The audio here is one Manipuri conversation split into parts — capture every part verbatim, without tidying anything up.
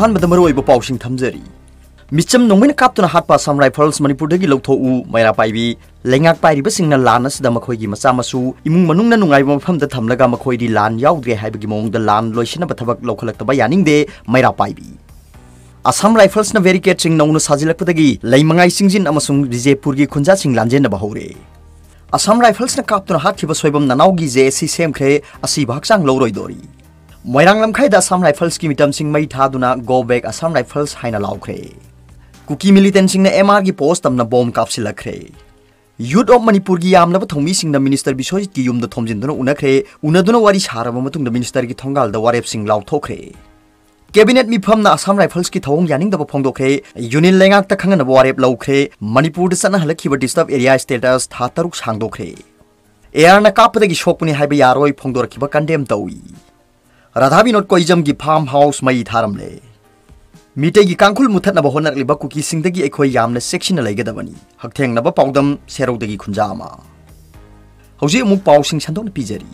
ꯑꯍꯥꯟꯕꯗ ꯃꯔꯨꯑꯣꯏꯕ ꯄꯥꯎꯁꯤꯡ ꯊꯝꯖꯔꯤ꯫ ꯃꯤꯆꯝ ꯅꯣꯡꯃꯩꯅ ꯀꯥꯞꯇꯨꯅ ꯍꯥꯠꯄ ꯑꯁꯥꯝ ꯔꯥꯏꯐꯜꯁ ꯃꯅꯤꯄꯨꯔꯗꯒꯤ ꯂꯧꯊꯣꯛꯎ, ꯃꯩꯔꯥ ꯄꯥꯏꯕꯤ꯫ ꯂꯩꯉꯥꯛ ꯄꯥꯏꯔꯤꯕꯁꯤꯡꯅ ꯂꯥꯟ ꯑꯁꯤꯗ ꯃꯈꯣꯏꯒꯤ ꯃꯆꯥ ꯃꯁꯨ ꯏꯃꯨꯡ ꯃꯅꯨꯡꯅ ꯅꯨꯡꯉꯥꯏꯕ ꯃꯐꯝꯗ ꯊꯝꯂꯒ ꯃꯈꯣꯏꯗꯤ ꯂꯥꯟ ꯌꯥꯎꯗ꯭ꯔꯦ ꯍꯥꯏꯕꯒꯤ ꯃꯑꯣꯡꯗ ꯂꯥꯟ ꯂꯣꯏꯁꯤꯟꯅꯕ ꯊꯕꯛ ꯂꯧꯈꯠꯂꯛꯇꯕ ꯌꯥꯅꯤꯡꯗꯦ, ꯃꯩꯔꯥ ꯄꯥꯏꯕꯤ꯫ ꯑꯁꯥꯝ ꯔꯥꯏꯐꯜꯁꯅ ꯕꯦꯔꯤꯀꯦꯗꯁꯤꯡ ꯅꯧꯅ ꯁꯥꯖꯤꯜꯂꯛꯄꯗꯒꯤ ꯂꯩꯃꯉꯥꯏ ꯆꯤꯡꯖꯤꯟ ꯑꯃꯁꯨꯡ ꯕꯤꯖꯦꯄꯨꯔꯒꯤ ꯈꯨꯟꯖꯥꯁꯤꯡ ꯂꯥꯟꯖꯦꯟꯅꯕ ꯍꯧꯔꯦ꯫ ꯑꯁꯥꯝ ꯔꯥꯏꯐꯜꯁꯅ ꯀꯥꯞꯇꯨꯅ ꯍꯥꯠꯈꯤꯕ ꯁꯣꯏꯕꯝ ꯅꯅꯥꯎꯒꯤ ꯖꯦ ꯑꯦꯁ ꯁꯤ ꯁꯦꯝꯈ꯭ꯔꯦ, ꯑꯁꯤꯕ ꯍꯛꯆꯥꯡ ꯂꯧꯔꯣꯏꯗꯣꯔꯤ꯫ ꯃꯣꯏꯔꯥꯡ ꯂꯝꯈꯥꯏꯗ ꯑꯁꯥꯝ ꯔꯥꯏꯐꯜꯁꯀꯤ ꯃꯤꯇꯝꯁꯤꯡ ꯃꯩ ꯊꯥꯗꯨꯅ "Go back ꯑꯁꯥꯝ ꯔꯥꯏꯐꯜꯁ" ꯍꯥꯏꯅ ꯂꯥꯎꯈ꯭ꯔꯦ꯫ ꯀꯨꯀꯤ ꯃꯤꯂꯤꯇꯦꯟꯁꯤꯡꯅ ꯑꯦꯝ ꯑꯥꯔꯒꯤ ꯄꯣꯁ ꯇꯝꯅ ꯕꯣꯝ ꯀꯥꯞꯁꯤꯜꯂꯛꯈ꯭ꯔꯦ꯫ ꯌꯨꯠ ꯑꯣꯐ ꯃꯅꯤꯄꯨꯔꯒꯤ ꯌꯥꯝꯂꯕ ꯊꯧꯃꯤꯁꯤꯡꯅ ꯃꯤꯅꯤꯁꯇꯔ ꯕꯤꯁ꯭ꯋꯖꯤꯠꯀꯤ ꯌꯨꯝꯗ ꯊꯣꯝꯖꯤꯟꯗꯨꯅ ꯎꯅꯈ꯭ꯔꯦ꯫ ꯎꯅꯗꯨꯅ ꯋꯥꯔꯤ ꯁꯥꯔꯕ ꯃꯇꯨꯡꯗ ꯃꯤꯅꯤꯁꯇꯔꯒꯤ ꯊꯣꯡꯒꯥꯜꯗ ꯋꯥꯔꯦꯞꯁꯤꯡ ꯂꯥꯎꯊꯣꯛꯈ꯭ꯔꯦ꯫ ꯀꯦꯕꯤꯅꯦꯠ ꯃꯤꯐꯝꯅ ꯑꯁꯥꯝ ꯔꯥꯏꯐꯜꯁꯀꯤ ꯊꯧꯑꯣꯡ ꯌꯥꯅꯤꯡꯗꯕ ꯐꯣꯡꯗꯣꯛꯈ꯭ꯔꯦ꯫ ꯌꯨꯅꯤꯌꯟ ꯂꯩꯉꯥꯛꯇ ꯈꯪꯍꯟꯅꯕ ꯋꯥꯔꯦꯞ ꯂꯧꯈ꯭ꯔꯦ꯫ ꯃꯅꯤꯄꯨꯔꯗ ꯆꯠꯅꯍꯜꯂꯛꯈꯤꯕ ꯗꯤꯁꯇꯔꯕ ꯑꯦꯔꯤꯌꯥ ꯁ꯭ꯇꯦꯇꯁ ꯊꯥ ꯇꯔꯨꯛ ꯁꯥꯡꯗꯣꯛꯈ꯭ꯔꯦ꯫ ꯑꯦ ꯑꯥꯔꯅ ꯀꯥꯞꯄꯗꯒꯤ ꯁꯣꯛꯄꯅꯤ ꯍꯥꯏꯕ ꯌꯥꯔꯣꯏ ꯐꯣꯡꯗꯣꯔꯛꯈꯤꯕ ꯀꯟꯗꯦꯝ ꯇꯧꯏ꯫ ꯔꯥꯙꯥ ꯕꯤꯅꯣꯗ ꯀꯣꯏꯖꯝꯒꯤ ꯐꯥꯔꯝ ꯍꯥꯎꯁ ꯃꯩ ꯊꯥꯔꯝꯂꯦ꯫ ꯃꯤꯇꯩꯒꯤ ꯀꯥꯡꯈꯨꯜ ꯃꯨꯊꯠꯅꯕ ꯍꯣꯠꯅꯔꯛꯂꯤꯕ ꯀꯨꯀꯤꯁꯤꯡꯗꯒꯤ ꯑꯩꯈꯣꯏ ꯌꯥꯝꯅ ꯆꯦꯛꯁꯤꯟꯅ ꯂꯩꯒꯗꯕꯅꯤ꯫ ꯍꯛꯊꯦꯡꯅꯕ ꯄꯥꯎꯗꯝ, ꯁꯦꯔꯧꯗꯒꯤ ꯈꯨꯟꯖꯥ ꯑꯃ꯫ ꯍꯧꯖꯤꯛ ꯑꯃꯨꯛ ꯄꯥꯎꯁꯤꯡ ꯁꯟꯗꯣꯛꯅ ꯄꯤꯖꯔꯤ꯫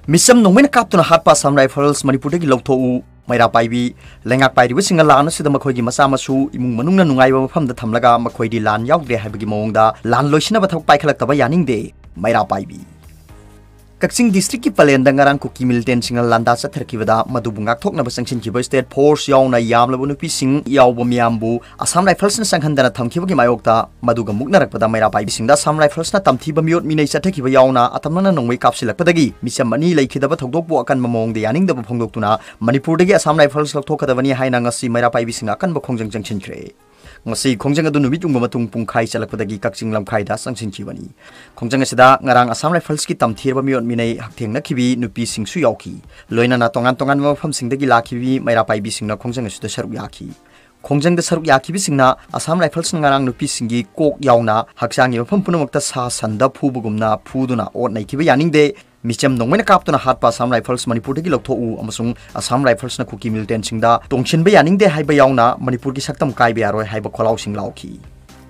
ꯃꯤꯆꯝ ꯅꯣꯡꯃꯩꯅ ꯀꯥꯞꯇꯨꯅ ꯍꯥꯠꯄ ꯑꯁꯥꯝ ꯔꯥꯏꯐꯜꯁ ꯃꯅꯤꯄꯨꯔꯗꯒꯤ ꯂꯧꯊꯣꯛꯎ, ꯃꯩꯔꯥ ꯄꯥꯏꯕꯤ꯫ ꯂꯩꯉꯥꯛ ꯄꯥꯏꯔꯤꯕꯁꯤꯡꯅ ꯂꯥꯟ ꯑꯁꯤꯗ ꯃꯈꯣꯏꯒꯤ ꯃꯆꯥ ꯃꯁꯨ ꯏꯃꯨꯡ ꯃꯅꯨꯡꯅ ꯅꯨꯡꯉꯥꯏꯕ ꯃꯐꯝꯗ ꯊꯝꯂꯒ ꯃꯈꯣꯏꯗꯤ ꯂꯥꯟ ꯌꯥꯎꯗ꯭ꯔꯦ ꯍꯥꯏꯕꯒꯤ ꯃꯑꯣꯡꯗ ꯂꯥꯟ ꯂꯣꯏꯁꯤꯟꯅꯕ ꯊꯕꯛ ꯄꯥꯏꯈꯠꯂꯛꯇꯕ ꯌꯥꯅꯤꯡꯗꯦ, ꯃꯩꯔꯥ ꯄꯥꯏꯕꯤ꯫ ꯀꯛꯆꯤꯡ ꯗꯤꯁꯇ꯭ꯔꯤꯛꯀꯤ ꯄꯂꯦꯟꯗ ꯉꯔꯥꯡ ꯀꯨꯀꯤ ꯃꯤꯂꯤꯇꯦꯟꯁꯤꯡꯅ ꯂꯥꯟꯗꯥ ꯆꯠꯊꯔꯛꯈꯤꯕꯗ ꯃꯗꯨꯕꯨ ꯉꯥꯛꯊꯣꯛꯅꯕ ꯆꯪꯁꯤꯟꯈꯤꯕ ꯁ꯭ꯇꯦꯠ ꯐꯣꯔꯁ ꯌꯥꯎꯅ ꯌꯥꯝꯂꯕ ꯅꯨꯄꯤꯁꯤꯡ ꯌꯥꯎꯕ ꯃꯤꯌꯥꯝꯕꯨ ꯑꯁꯥꯝ ꯔꯥꯏꯐꯜꯁꯅ ꯆꯪꯍꯟꯗꯅ ꯊꯝꯈꯤꯕꯒꯤ ꯃꯥꯌꯣꯛꯇ ꯃꯗꯨꯒ ꯃꯨꯛꯅꯔꯛꯄꯗ ꯃꯩꯔꯥ ꯄꯥꯏꯕꯤꯁꯤꯡꯗ ꯑꯁꯥꯝ ꯔꯥꯏꯐꯜꯁꯅ ꯇꯝꯊꯤꯕ ꯃꯤꯑꯣꯠ ꯃꯤꯅꯩ ꯆꯠꯊꯈꯤꯕ ꯌꯥꯎꯅ ꯑꯇꯝꯅꯅ ꯅꯣꯡꯃꯩ ꯀꯥꯞꯁꯤꯜꯂꯛꯄꯗꯒꯤ ꯃꯤꯆꯝ ꯑꯅꯤ ꯂꯩꯈꯤꯗꯕ ꯊꯧꯗꯣꯛꯄꯨ ꯑꯀꯟꯕ ꯃꯑꯣꯡꯗ ꯌꯥꯅꯤꯡꯗꯕ ꯐꯣꯡꯗꯣꯛꯇꯨꯅ ꯃꯅꯤꯄꯨꯔꯗꯒꯤ ꯑꯁꯥꯝ ꯔꯥꯏꯐꯜꯁ ꯂꯧꯊꯣꯛꯀꯗꯕꯅꯤ ꯍꯥꯏꯅ ꯉꯁꯤ ꯃꯩꯔꯥ ꯄꯥꯏꯕꯤꯁꯤꯡꯅ ꯑꯀꯟꯕ ꯈꯣꯡꯖꯪ ꯆꯪꯁꯤꯟꯈ꯭ꯔꯦ꯫ ꯉꯁꯤ ꯈꯣꯡꯖꯪ ꯑꯗꯨ ꯅꯨꯃꯤꯠ ꯌꯨꯡꯕ ꯃꯇꯨꯡ ꯄꯨꯡꯈꯥꯏ ꯆꯠꯂꯛꯄꯗꯒꯤ ꯀꯛꯆꯤꯡ ꯂꯝꯈꯥꯏꯗ ꯆꯪꯁꯤꯟꯈꯤꯕꯅꯤ꯫ ꯈꯣꯡꯖꯪ ꯑꯁꯤꯗ ꯉꯔꯥꯡ ꯑꯁꯥꯝ ꯔꯥꯏꯐꯜꯁꯀꯤ ꯇꯝꯊꯤꯔꯕ ꯃꯤꯑꯣꯠ ꯃꯤꯅꯩ ꯍꯛꯊꯦꯡꯅꯈꯤꯕꯤ ꯅꯨꯄꯤꯁꯤꯡꯁꯨ ꯌꯥꯎꯈꯤ꯫ ꯂꯣꯏꯅꯅ ꯇꯣꯉꯥꯟ ꯇꯣꯉꯥꯟꯕ ꯃꯐꯝꯁꯤꯡꯗꯒꯤ ꯂꯥꯛꯈꯤꯕꯤ ꯃꯩꯔꯥ ꯄꯥꯏꯕꯤꯁꯤꯡꯅ ꯈꯣꯡꯖꯪ ꯑꯁꯤꯗ ꯁꯔꯨꯛ ꯌꯥꯈꯤ꯫ ꯈꯣꯡꯖꯪꯗ ꯁꯔꯨꯛ ꯌꯥꯈꯤꯕꯁꯤꯡꯅ ꯑꯁꯥꯝ ꯔꯥꯏꯐꯜꯁꯅ ꯉꯔꯥꯡ ꯅꯨꯄꯤꯁꯤꯡꯒꯤ ꯀꯣꯛ ꯌꯥꯎꯅ ꯍꯛꯆꯥꯡꯒꯤ ꯃꯐꯝ ꯄꯨꯝꯅꯃꯛꯇ ꯁꯥ ꯁꯟꯗ ꯐꯨꯕꯒꯨꯝꯅ ꯐꯨꯗꯨꯅ ꯑꯣꯠ ꯅꯩꯈꯤꯕ ꯌꯥꯅꯤꯡꯗꯦ꯫ ꯃꯤꯆꯝ ꯅꯣꯡꯃꯩꯅ ꯀꯥꯞꯇꯨꯅ ꯍꯥꯠꯄ ꯑꯁꯥꯝ ꯔꯥꯏꯐꯜꯁ ꯃꯅꯤꯄꯨꯔꯗꯒꯤ ꯂꯧꯊꯣꯛꯎ ꯑꯃꯁꯨꯡ ꯑꯁꯥꯝ ꯔꯥꯏꯐꯜꯁꯅ ꯀꯨꯀꯤ ꯃꯤꯂꯤꯇꯦꯟꯁꯤꯡꯗ ꯇꯣꯡꯁꯤꯟꯕ ꯌꯥꯅꯤꯡꯗꯦ ꯍꯥꯏꯕ ꯌꯥꯎꯅ ꯃꯅꯤꯄꯨꯔꯒꯤ ꯁꯛꯇꯝ ꯀꯥꯏꯕ ꯌꯥꯔꯣꯏ ꯍꯥꯏꯕ ꯈꯣꯜꯂꯥꯎꯁꯤꯡ ꯂꯥꯎꯈꯤ꯫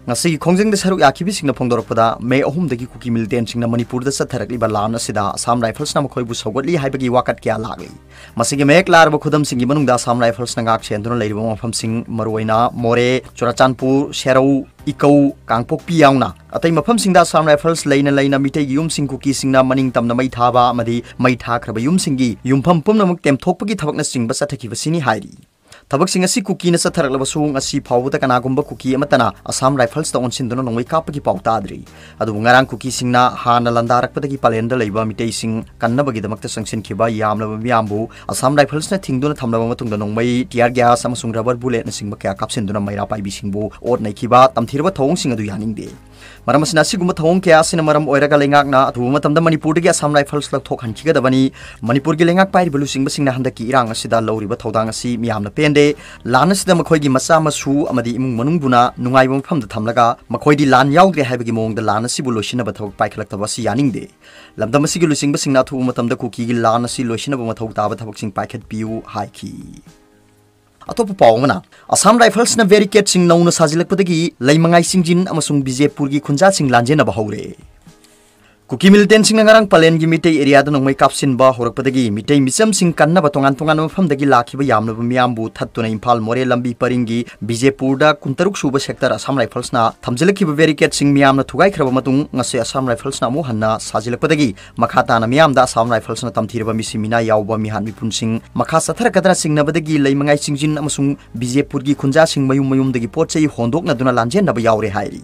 ꯉꯁꯤꯒꯤ ꯈꯣꯡꯖꯪꯗ ꯁꯔꯨꯛ ꯌꯥꯈꯤꯕꯁꯤꯡꯅ ꯐꯣꯡꯗꯣꯔꯛꯄꯗ, ꯃꯦ ꯑꯍꯨꯝꯗꯒꯤ ꯀꯨꯀꯤ ꯃꯤꯂꯤꯇꯦꯟꯁꯤꯡꯅ ꯃꯅꯤꯄꯨꯔꯗ ꯆꯠꯊꯔꯛꯂꯤꯕ ꯂꯥꯟ ꯑꯁꯤꯗ ꯑꯁꯥꯝ ꯔꯥꯏꯐꯜꯁꯅ ꯃꯈꯣꯏꯕꯨ ꯁꯧꯒꯠꯂꯤ ꯍꯥꯏꯕꯒꯤ ꯋꯥꯀꯠ ꯀꯌꯥ ꯂꯥꯛꯂꯤ꯫ ꯃꯁꯤꯒꯤ ꯃꯌꯦꯛ ꯂꯥꯔꯕ ꯈꯨꯗꯝꯁꯤꯡꯒꯤ ꯃꯅꯨꯡꯗ ꯑꯁꯥꯝ ꯔꯥꯏꯐꯜꯁꯅ ꯉꯥꯛ ꯁꯦꯟꯗꯨꯅ ꯂꯩꯔꯤꯕ ꯃꯐꯝꯁꯤꯡ, ꯃꯔꯨꯑꯣꯏꯅ ꯃꯣꯔꯦ, ꯆꯨꯔꯥꯆꯥꯟꯄꯨꯔ, ꯁꯦꯔꯧ, ꯏꯀꯧ, ꯀꯥꯡꯄꯣꯛꯄꯤ ꯌꯥꯎꯅ ꯑꯇꯩ ꯃꯐꯝꯁꯤꯡꯗ ꯑꯁꯥꯝ ꯔꯥꯏꯐꯜꯁ ꯂꯩꯅ ꯂꯩꯅ ꯃꯤꯇꯩꯒꯤ ꯌꯨꯝꯁꯤꯡ ꯀꯨꯀꯤꯁꯤꯡꯅ ꯃꯅꯤꯡ ꯇꯝꯅ ꯃꯩ ꯊꯥꯕ ꯑꯃꯗꯤ ꯃꯩ ꯊꯥꯈ꯭ꯔꯕ ꯌꯨꯝꯁꯤꯡꯒꯤ ꯌꯨꯝꯐꯝ ꯄꯨꯝꯅꯃꯛ ꯇꯦꯝꯊꯣꯛꯄꯒꯤ ꯊꯕꯛꯅꯆꯤꯡꯕ ꯆꯠꯊꯈꯤꯕꯁꯤꯅꯤ ꯍꯥꯏꯔꯤ꯫ ꯊꯕꯛꯁꯤꯡ ꯑꯁꯤ ꯀꯨꯀꯤꯅ ꯆꯠꯊꯔꯛꯂꯕꯁꯨ, ꯉꯁꯤ ꯐꯥꯎꯕꯗ ꯀꯅꯥꯒꯨꯝꯕ ꯀꯨꯀꯤ ꯑꯃꯠꯇꯅ ꯑꯁꯥꯝ ꯔꯥꯏꯐꯜꯁꯇ ꯑꯣꯟꯁꯤꯟꯗꯨꯅ ꯅꯣꯡꯃꯩ ꯀꯥꯞꯄꯒꯤ ꯄꯥꯎ ꯇꯥꯗ꯭ꯔꯤ꯫ ꯑꯗꯨꯕꯨ ꯉꯔꯥꯡ ꯀꯨꯀꯤꯁꯤꯡꯅ ꯍꯥꯟꯅ ꯂꯥꯟꯗꯥꯔꯛꯄꯗꯒꯤ ꯄꯂꯦꯟꯗ ꯂꯩꯕ ꯃꯤꯇꯩꯁꯤꯡ ꯀꯟꯅꯕꯒꯤꯗꯃꯛꯇ ꯆꯪꯁꯤꯟꯈꯤꯕ ꯌꯥꯝꯂꯕ ꯃꯤꯌꯥꯝꯕꯨ ꯑꯁꯥꯝ ꯔꯥꯏꯐꯜꯁꯅ ꯊꯤꯡꯗꯨꯅ ꯊꯝꯂꯕ ꯃꯇꯨꯡꯗ ꯅꯣꯡꯃꯩ, tear gas ꯑꯃꯁꯨꯡ rubber bulletꯅꯆꯤꯡꯕ ꯀꯌꯥ ꯀꯥꯞꯁꯤꯟꯗꯨꯅ ꯃꯩꯔꯥ ꯄꯥꯏꯕꯤꯁꯤꯡꯕꯨ ꯑꯣꯠ ꯅꯩꯈꯤꯕ ꯇꯝꯊꯤꯔꯕ ꯊꯧꯑꯣꯡꯁꯤꯡ ꯑꯗꯨ ꯌꯥꯅꯤꯡꯗꯦ꯫ ꯃꯔꯝ ꯑꯁꯤꯅ, ꯑꯁꯤꯒꯨꯝꯕ ꯊꯧꯑꯣꯡ ꯀꯌꯥ ꯑꯁꯤꯅ ꯃꯔꯝ ꯑꯣꯏꯔꯒ ꯂꯩꯉꯥꯛꯅ ꯑꯊꯨꯕ ꯃꯇꯝꯗ ꯃꯅꯤꯄꯨꯔꯗꯒꯤ ꯑꯁꯥꯝ ꯔꯥꯏꯐꯜꯁ ꯂꯧꯊꯣꯛꯍꯟꯈꯤꯒꯗꯕꯅꯤ꯫ ꯃꯅꯤꯄꯨꯔꯒꯤ ꯂꯩꯉꯥꯛ ꯄꯥꯏꯔꯤꯕ ꯂꯨꯆꯤꯡꯕꯁꯤꯡꯅ ꯍꯟꯗꯛꯀꯤ ꯏꯔꯥꯡ ꯑꯁꯤꯗ ꯂꯧꯔꯤꯕ ꯊꯧꯗꯥꯡ ꯑꯁꯤ ꯃꯤꯌꯥꯝꯅ ꯄꯦꯟꯗꯦ꯫ ꯂꯥꯟ ꯑꯁꯤꯗ ꯃꯈꯣꯏꯒꯤ ꯃꯆꯥ ꯃꯁꯨ ꯑꯃꯗꯤ ꯏꯃꯨꯡ ꯃꯅꯨꯡꯕꯨꯅ ꯅꯨꯡꯉꯥꯏꯕ ꯃꯐꯝꯗ ꯊꯝꯂꯒ, ꯃꯈꯣꯏꯗꯤ ꯂꯥꯟ ꯌꯥꯎꯗ꯭ꯔꯦ ꯍꯥꯏꯕꯒꯤ ꯃꯑꯣꯡꯗ ꯂꯥꯟ ꯑꯁꯤꯕꯨ ꯂꯣꯏꯁꯤꯟꯅꯕ ꯊꯕꯛ ꯄꯥꯏꯈꯠꯂꯛꯇꯕ ꯑꯁꯤ ꯌꯥꯅꯤꯡꯗꯦ꯫ ꯂꯝꯗꯝ ꯑꯁꯤꯒꯤ ꯂꯨꯆꯤꯡꯕꯁꯤꯡꯅ ꯑꯊꯨꯕ ꯃꯇꯝꯗ ꯀꯨꯀꯤꯒꯤ ꯂꯥꯟ ꯑꯁꯤ ꯂꯣꯏꯁꯤꯟꯅꯕ ꯃꯊꯧ ꯇꯥꯕ ꯊꯕꯛꯁꯤꯡ ꯄꯥꯏꯈꯠꯄꯤꯌꯨ ꯍꯥꯏꯈꯤ꯫ ꯑꯇꯣꯞꯄ ꯄꯥꯎ ꯑꯃꯅ, ꯑꯁꯥꯝ ꯔꯥꯏꯐꯜꯁꯅ ꯕꯦꯔꯤꯀꯦꯗꯁꯤꯡ ꯅꯧꯅ ꯁꯥꯖꯤꯜꯂꯛꯄꯗꯒꯤ ꯂꯩꯃꯉꯥꯏ ꯆꯤꯡꯖꯤꯟ ꯑꯃꯁꯨꯡ ꯕꯤꯖꯦꯄꯨꯔꯒꯤ ꯈꯨꯟꯖꯥꯁꯤꯡ ꯂꯥꯟꯖꯦꯟꯅꯕ ꯍꯧꯔꯦ꯫ ꯀꯨꯀꯤ ꯃꯤꯂꯤꯇꯦꯟꯁꯤꯡꯅ ꯉꯔꯥꯡ ꯄꯂꯦꯟꯒꯤ ꯃꯤꯇꯩ ꯑꯦꯔꯤꯌꯥꯗ ꯅꯣꯡꯃꯩ ꯀꯥꯞꯁꯤꯟꯕ ꯍꯧꯔꯛꯄꯗꯒꯤ ꯃꯤꯇꯩ ꯃꯤꯆꯝꯁꯤꯡ ꯀꯟꯅꯕ ꯇꯣꯉꯥꯟ ꯇꯣꯉꯥꯟꯕ ꯃꯐꯝꯗꯒꯤ ꯂꯥꯛꯈꯤꯕ ꯌꯥꯝꯂꯕ ꯃꯤꯌꯥꯝꯕꯨ ꯊꯠꯇꯨꯅ ꯏꯝꯐꯥꯜ ꯃꯣꯔꯦ ꯂꯝꯕꯤ ꯄꯔꯤꯡꯒꯤ ꯕꯤꯖꯦꯄꯨꯔꯗ ꯀꯨꯟꯇꯔꯨꯛ ꯁꯨꯕ ꯁꯦꯛꯇꯔ ꯑꯁꯥꯝ ꯔꯥꯏꯐꯜꯁꯅ ꯊꯝꯖꯤꯜꯂꯛꯈꯤꯕ ꯕꯦꯔꯤꯀꯦꯗꯁꯤꯡ ꯃꯤꯌꯥꯝꯅ ꯊꯨꯒꯥꯏꯈ꯭ꯔꯕ ꯃꯇꯨꯡ, ꯉꯁꯤ ꯑꯁꯥꯝ ꯔꯥꯏꯐꯜꯁꯅ ꯑꯃꯨꯛ ꯍꯟꯅ ꯁꯥꯖꯤꯜꯂꯛꯄꯗꯒꯤ ꯃꯈꯥ ꯇꯥꯅ ꯃꯤꯌꯥꯝꯗ ꯑꯁꯥꯝ ꯔꯥꯏꯐꯜꯁꯅ ꯇꯝꯊꯤꯔꯕ ꯃꯤꯁꯤ ꯃꯤꯅꯥ ꯌꯥꯎꯕ ꯃꯤꯍꯥꯠ ꯃꯤꯄꯨꯟꯁꯤꯡ ꯃꯈꯥ ꯆꯠꯊꯔꯛꯀꯗ꯭ꯔꯥ ꯆꯤꯡꯅꯕꯗꯒꯤ ꯂꯩꯃꯉꯥꯏ ꯆꯤꯡꯖꯤꯟ ꯑꯃꯁꯨꯡ ꯕꯤꯖꯦꯄꯨꯔꯒꯤ ꯈꯨꯟꯖꯥꯁꯤꯡ ꯃꯌꯨꯝ ꯃꯌꯨꯝꯗꯒꯤ ꯄꯣꯠ ꯆꯩ ꯍꯣꯟꯗꯣꯛꯅꯗꯨꯅ ꯂꯥꯟꯖꯦꯟꯅꯕ ꯌꯥꯎꯔꯦ ꯍꯥꯏꯔꯤ꯫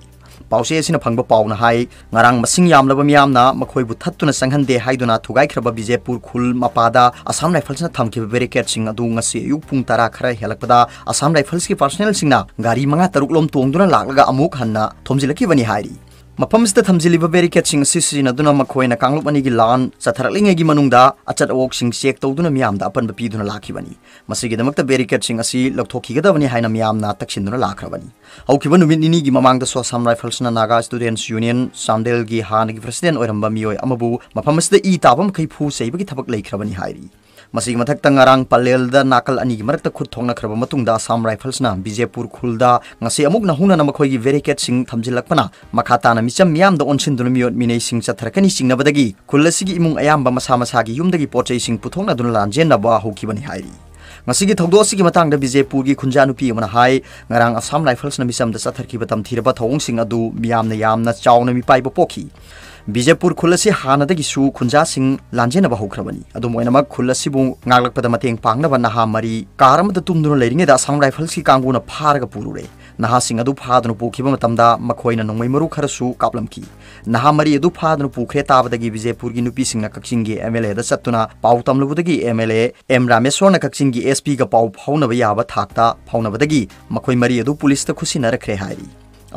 ꯄꯥꯎꯆꯦ ꯑꯁꯤꯅ ꯐꯪꯕ ꯄꯥꯎꯅ ꯍꯥꯏ, ꯉꯔꯥꯡ ꯃꯁꯤꯡ ꯌꯥꯝꯂꯕ ꯃꯤꯌꯥꯝꯅ ꯃꯈꯣꯏꯕꯨ ꯊꯠꯇꯨꯅ ꯆꯪꯍꯟꯗꯦ ꯍꯥꯏꯗꯨꯅ ꯊꯨꯒꯥꯏꯈ꯭ꯔꯕ ꯕꯤꯖꯦꯄꯨꯔ ꯈꯨꯜ ꯃꯄꯥꯗ ꯑꯁꯥꯝ ꯔꯥꯏꯐꯜꯁꯅ ꯊꯝꯈꯤꯕ ꯕꯦꯔꯤꯀꯦꯗꯁꯤꯡ ꯑꯗꯨ ꯉꯁꯤ ꯑꯌꯨꯛ ꯄꯨꯡ ꯇꯔꯥ ꯈꯔ ꯍꯦꯜꯂꯛꯄꯗ ꯑꯁꯥꯝ ꯔꯥꯏꯐꯜꯁꯀꯤ ꯄꯥꯔꯁꯅꯦꯜꯁꯤꯡꯅ ꯒꯥꯔꯤ ꯃꯉꯥ ꯇꯔꯨꯛ ꯂꯣꯝ ꯇꯣꯡꯗꯨꯅ ꯂꯥꯛꯂꯒ ꯑꯃꯨꯛ ꯍꯟꯅ ꯊꯣꯝꯖꯤꯜꯂꯛꯈꯤꯕꯅꯤ ꯍꯥꯏꯔꯤ꯫ ꯃꯐꯝꯁꯤꯗ ꯊꯝꯖꯤꯜꯂꯤꯕ ꯕꯦꯔꯤꯀꯦꯗꯁꯤꯡ ꯑꯁꯤ ꯁꯤꯖꯤꯟꯅꯗꯨꯅ ꯃꯈꯣꯏꯅ ꯀꯥꯡꯂꯨꯞ ꯑꯅꯤꯒꯤ ꯂꯥꯟ ꯆꯠꯊꯔꯛꯂꯤꯉꯩꯒꯤ ꯃꯅꯨꯡꯗ ꯑꯆꯠ ꯑꯋꯣꯛꯁꯤꯡ ꯆꯦꯛ ꯇꯧꯗꯨꯅ ꯃꯤꯌꯥꯝꯗ ꯑꯄꯟꯕ ꯄꯤꯗꯨꯅ ꯂꯥꯛꯈꯤꯕꯅꯤ꯫ ꯃꯁꯤꯒꯤꯗꯃꯛꯇ ꯕꯦꯔꯤꯀꯦꯗꯁꯤꯡ ꯑꯁꯤ ꯂꯧꯊꯣꯛꯈꯤꯒꯗꯕꯅꯤ ꯍꯥꯏꯅ ꯃꯤꯌꯥꯝꯅ ꯇꯛꯁꯤꯟꯗꯨꯅ ꯂꯥꯛꯈ꯭ꯔꯕꯅꯤ꯫ ꯍꯧꯈꯤꯕ ꯅꯨꯃꯤꯠ ꯅꯤꯅꯤꯒꯤ ꯃꯃꯥꯡꯗꯁꯨ ꯑꯁꯥꯝ ꯔꯥꯏꯐꯜꯁꯅ ꯅꯥꯒꯥ ꯁ꯭ꯇꯨꯗꯦꯟꯠꯁ ꯌꯨꯅꯤꯌꯟ ꯆꯥꯟꯗꯦꯜꯒꯤ ꯍꯥꯟꯅꯒꯤ ꯄ꯭ꯔꯁꯤꯗꯦꯟꯠ ꯑꯣꯏꯔꯝꯕ ꯃꯤꯑꯣꯏ ꯑꯃꯕꯨ ꯃꯐꯝ ꯑꯁꯤꯗ ꯏ ꯇꯥꯕ ꯃꯈꯩ ꯐꯨ ꯆꯩꯕꯒꯤ ꯊꯕꯛ ꯂꯩꯈ꯭ꯔꯕꯅꯤ ꯍꯥꯏꯔꯤ꯫ ꯃꯁꯤꯒꯤ ꯃꯊꯛꯇ ꯉꯔꯥꯡ ꯄꯂꯦꯜꯗ ꯅꯥꯀꯜ ꯑꯅꯤꯒꯤ ꯃꯔꯛꯇ ꯈꯨꯠ ꯊꯣꯛꯅꯈ꯭ꯔꯕ ꯃꯇꯨꯡꯗ ꯑꯁꯥꯝ ꯔꯥꯏꯐꯜꯁꯅ ꯕꯤꯖꯦꯄꯨꯔ ꯈꯨꯜꯗ ꯉꯁꯤ ꯑꯃꯨꯛ ꯅꯧꯍꯧꯅꯅ ꯃꯈꯣꯏꯒꯤ ꯕꯦꯔꯤꯀꯦꯗꯁꯤꯡ ꯊꯝꯖꯤꯜꯂꯛꯄꯅ ꯃꯈꯥ ꯇꯥꯅ ꯃꯤꯆꯝ ꯃꯤꯌꯥꯝꯗ ꯑꯣꯟꯁꯤꯟꯗꯨꯅ ꯃꯤꯑꯣꯠ ꯃꯤꯅꯩꯁꯤꯡ ꯆꯠꯊꯔꯛꯀꯅꯤ ꯆꯤꯡꯅꯕꯗꯒꯤ ꯈꯨꯜ ꯑꯁꯤꯒꯤ ꯏꯃꯨꯡ ꯑꯌꯥꯝꯕ ꯃꯁꯥ ꯃꯁꯥꯒꯤ ꯌꯨꯝꯗꯒꯤ ꯄꯣꯠ ꯆꯩꯁꯤꯡ ꯄꯨꯊꯣꯛꯅꯗꯨꯅ ꯂꯥꯟꯖꯦꯟꯅꯕ ꯍꯧꯈꯤꯕꯅꯤ ꯍꯥꯏꯔꯤ꯫ ꯉꯁꯤꯒꯤ ꯊꯧꯗꯣꯛ ꯑꯁꯤꯒꯤ ꯃꯇꯥꯡꯗ ꯕꯤꯖꯦꯄꯨꯔꯒꯤ ꯈꯨꯟꯖꯥ ꯅꯨꯄꯤ ꯑꯃꯅ ꯍꯥꯏ, ꯉꯔꯥꯡ ꯑꯁꯥꯝ ꯔꯥꯏꯐꯜꯁꯅ ꯃꯤꯆꯝꯗ ꯆꯠꯊꯔꯛꯈꯤꯕ ꯇꯝꯊꯤꯔꯕ ꯊꯧꯑꯣꯡꯁꯤꯡ ꯑꯗꯨ ꯃꯤꯌꯥꯝꯅ ꯌꯥꯝꯅ ꯆꯥꯎꯅ ꯃꯤꯄꯥꯏꯕ ꯄꯣꯛꯈꯤ꯫ ꯕꯤꯖꯦꯄꯨꯔ ꯈꯨꯜ ꯑꯁꯤ ꯍꯥꯟꯅꯗꯒꯤꯁꯨ ꯈꯨꯟꯖꯥꯁꯤꯡ ꯂꯥꯟꯖꯦꯟꯅꯕ ꯍꯧꯈ꯭ꯔꯕꯅꯤ꯫ ꯑꯗꯨꯝ ꯑꯣꯏꯅꯃꯛ, ꯈꯨꯜ ꯑꯁꯤꯕꯨ ꯉꯥꯛꯂꯛꯄꯗ ꯃꯇꯦꯡ ꯄꯥꯡꯅꯕ ꯅꯍꯥ ꯃꯔꯤ ꯀꯥꯔ ꯑꯃꯗ ꯇꯨꯝꯗꯨꯅ ꯂꯩꯔꯤꯉꯩꯗ ꯑꯁꯥꯝ ꯔꯥꯏꯐꯜꯁꯀꯤ ꯀꯥꯡꯕꯨꯅ ꯐꯥꯔꯒ ꯄꯨꯔꯨꯔꯦ꯫ ꯅꯍꯥꯁꯤꯡ ꯑꯗꯨ ꯐꯥꯗꯨꯅ ꯄꯨꯈꯤꯕ ꯃꯇꯝꯗ ꯃꯈꯣꯏꯅ ꯅꯣꯡꯃꯩ ꯃꯔꯨ ꯈꯔꯁꯨ ꯀꯥꯞꯂꯝꯈꯤ꯫ ꯅꯍꯥ ꯃꯔꯤ ꯑꯗꯨ ꯐꯥꯗꯨꯅ ꯄꯨꯈ꯭ꯔꯦ ꯇꯥꯕꯗꯒꯤ ꯕꯤꯖꯦꯄꯨꯔꯒꯤ ꯅꯨꯄꯤꯁꯤꯡꯅ ꯀꯛꯆꯤꯡꯒꯤ ꯑꯦꯝ ꯑꯦꯜ ꯑꯦꯗ ꯆꯠꯇꯨꯅ ꯄꯥꯎ ꯇꯝꯂꯨꯕꯗꯒꯤ ꯑꯦꯝ ꯑꯦꯜ ꯑꯦ ꯑꯦꯝ ꯔꯥꯃꯦꯁꯣꯔꯅ ꯀꯛꯆꯤꯡꯒꯤ ꯑꯦꯁ ꯄꯤꯒ ꯄꯥꯎ ꯐꯥꯎꯅꯕ ꯌꯥꯕ ꯊꯥꯛꯇ ꯐꯥꯎꯅꯕꯗꯒꯤ ꯃꯈꯣꯏ ꯃꯔꯤ ꯑꯗꯨ ꯄꯨꯂꯤꯁꯇ ꯈꯨꯠꯁꯤꯟꯅꯔꯛꯈ꯭ꯔꯦ ꯍꯥꯏꯔꯤ꯫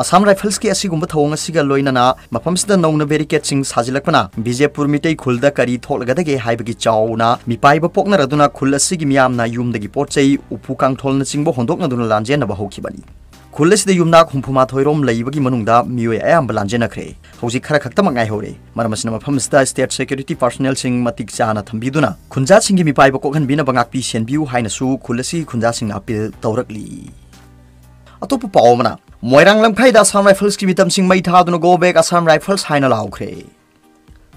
ꯑꯁꯥꯝ ꯔꯥꯏꯐꯜꯁꯀꯤ ꯑꯁꯤꯒꯨꯝꯕ ꯊꯧꯑꯣꯡ ꯑꯁꯤꯒ ꯂꯣꯏꯅꯅ ꯃꯐꯝꯁꯤꯗ ꯅꯧꯅ ꯕꯦꯔꯤꯀꯦꯗꯁꯤꯡ ꯁꯥꯖꯤꯜꯂꯛꯄꯅ ꯕꯤꯖꯦꯄꯨꯔ ꯃꯤꯇꯩ ꯈꯨꯜꯗ ꯀꯔꯤ ꯊꯣꯛꯂꯒꯗꯒꯦ ꯍꯥꯏꯕꯒꯤ ꯆꯥꯎꯅ ꯃꯤꯄꯥꯏꯕ ꯄꯣꯛꯅꯔꯗꯨꯅ ꯈꯨꯜ ꯑꯁꯤꯒꯤ ꯃꯤꯌꯥꯝꯅ ꯌꯨꯝꯗꯒꯤ ꯄꯣꯠ ꯆꯩ, ꯎꯄꯨ ꯀꯥꯡꯊꯣꯜꯅꯆꯤꯡꯕ ꯍꯣꯟꯗꯣꯛꯅꯗꯨꯅ ꯂꯥꯟꯖꯦꯟꯅꯕ ꯍꯧꯈꯤꯕꯅꯤ꯫ ꯈꯨꯜ ꯑꯁꯤꯗ ꯌꯨꯝꯅꯥꯛ ꯍꯨꯝꯐꯨ ꯃꯥꯊꯣꯏ ꯔꯣꯝ ꯂꯩꯕꯒꯤ ꯃꯅꯨꯡꯗ ꯃꯤꯑꯣꯏ ꯑꯌꯥꯝꯕ ꯂꯥꯟꯖꯦꯟꯅꯈ꯭ꯔꯦ꯫ ꯍꯧꯖꯤꯛ ꯈꯔ ꯈꯛꯇꯃꯛ ꯉꯥꯏꯍꯧꯔꯦ꯫ ꯃꯔꯝ ꯑꯁꯤꯅ ꯃꯐꯝ ꯑꯁꯤꯗ ꯁ꯭ꯇꯦꯠ ꯁꯦꯀ꯭ꯌꯨꯔꯤꯇꯤ ꯄꯥꯔꯁꯣꯅꯦꯜꯁꯤꯡ ꯃꯇꯤꯛ ꯆꯥꯅ ꯊꯝꯕꯤꯗꯨꯅ ꯈꯨꯟꯖꯥꯁꯤꯡꯒꯤ ꯃꯤꯄꯥꯏꯕ ꯀꯣꯛꯍꯟꯕꯤꯅꯕ ꯉꯥꯛꯄꯤ ꯁꯦꯟꯕꯤꯌꯨ ꯍꯥꯏꯅꯁꯨ ꯈꯨꯜ ꯑꯁꯤꯒꯤ ꯈꯨꯟꯖꯥꯁꯤꯡꯅ ꯑꯄꯤꯜ ꯇꯧꯔꯛꯂꯤ꯫ ꯑꯇꯣꯞꯄ ꯄꯥꯎ ꯑꯃꯅ, ꯃꯣꯏꯔꯥꯡ ꯂꯝꯈꯥꯏꯗ ꯑꯁꯥꯝ ꯔꯥꯏꯐꯜꯁꯀꯤ ꯃꯤꯇꯝꯁꯤꯡ ꯃꯩ ꯊꯥꯗꯨꯅ "Go back Assam Rifles" ꯍꯥꯏꯅ ꯂꯥꯎꯈ꯭ꯔꯦ꯫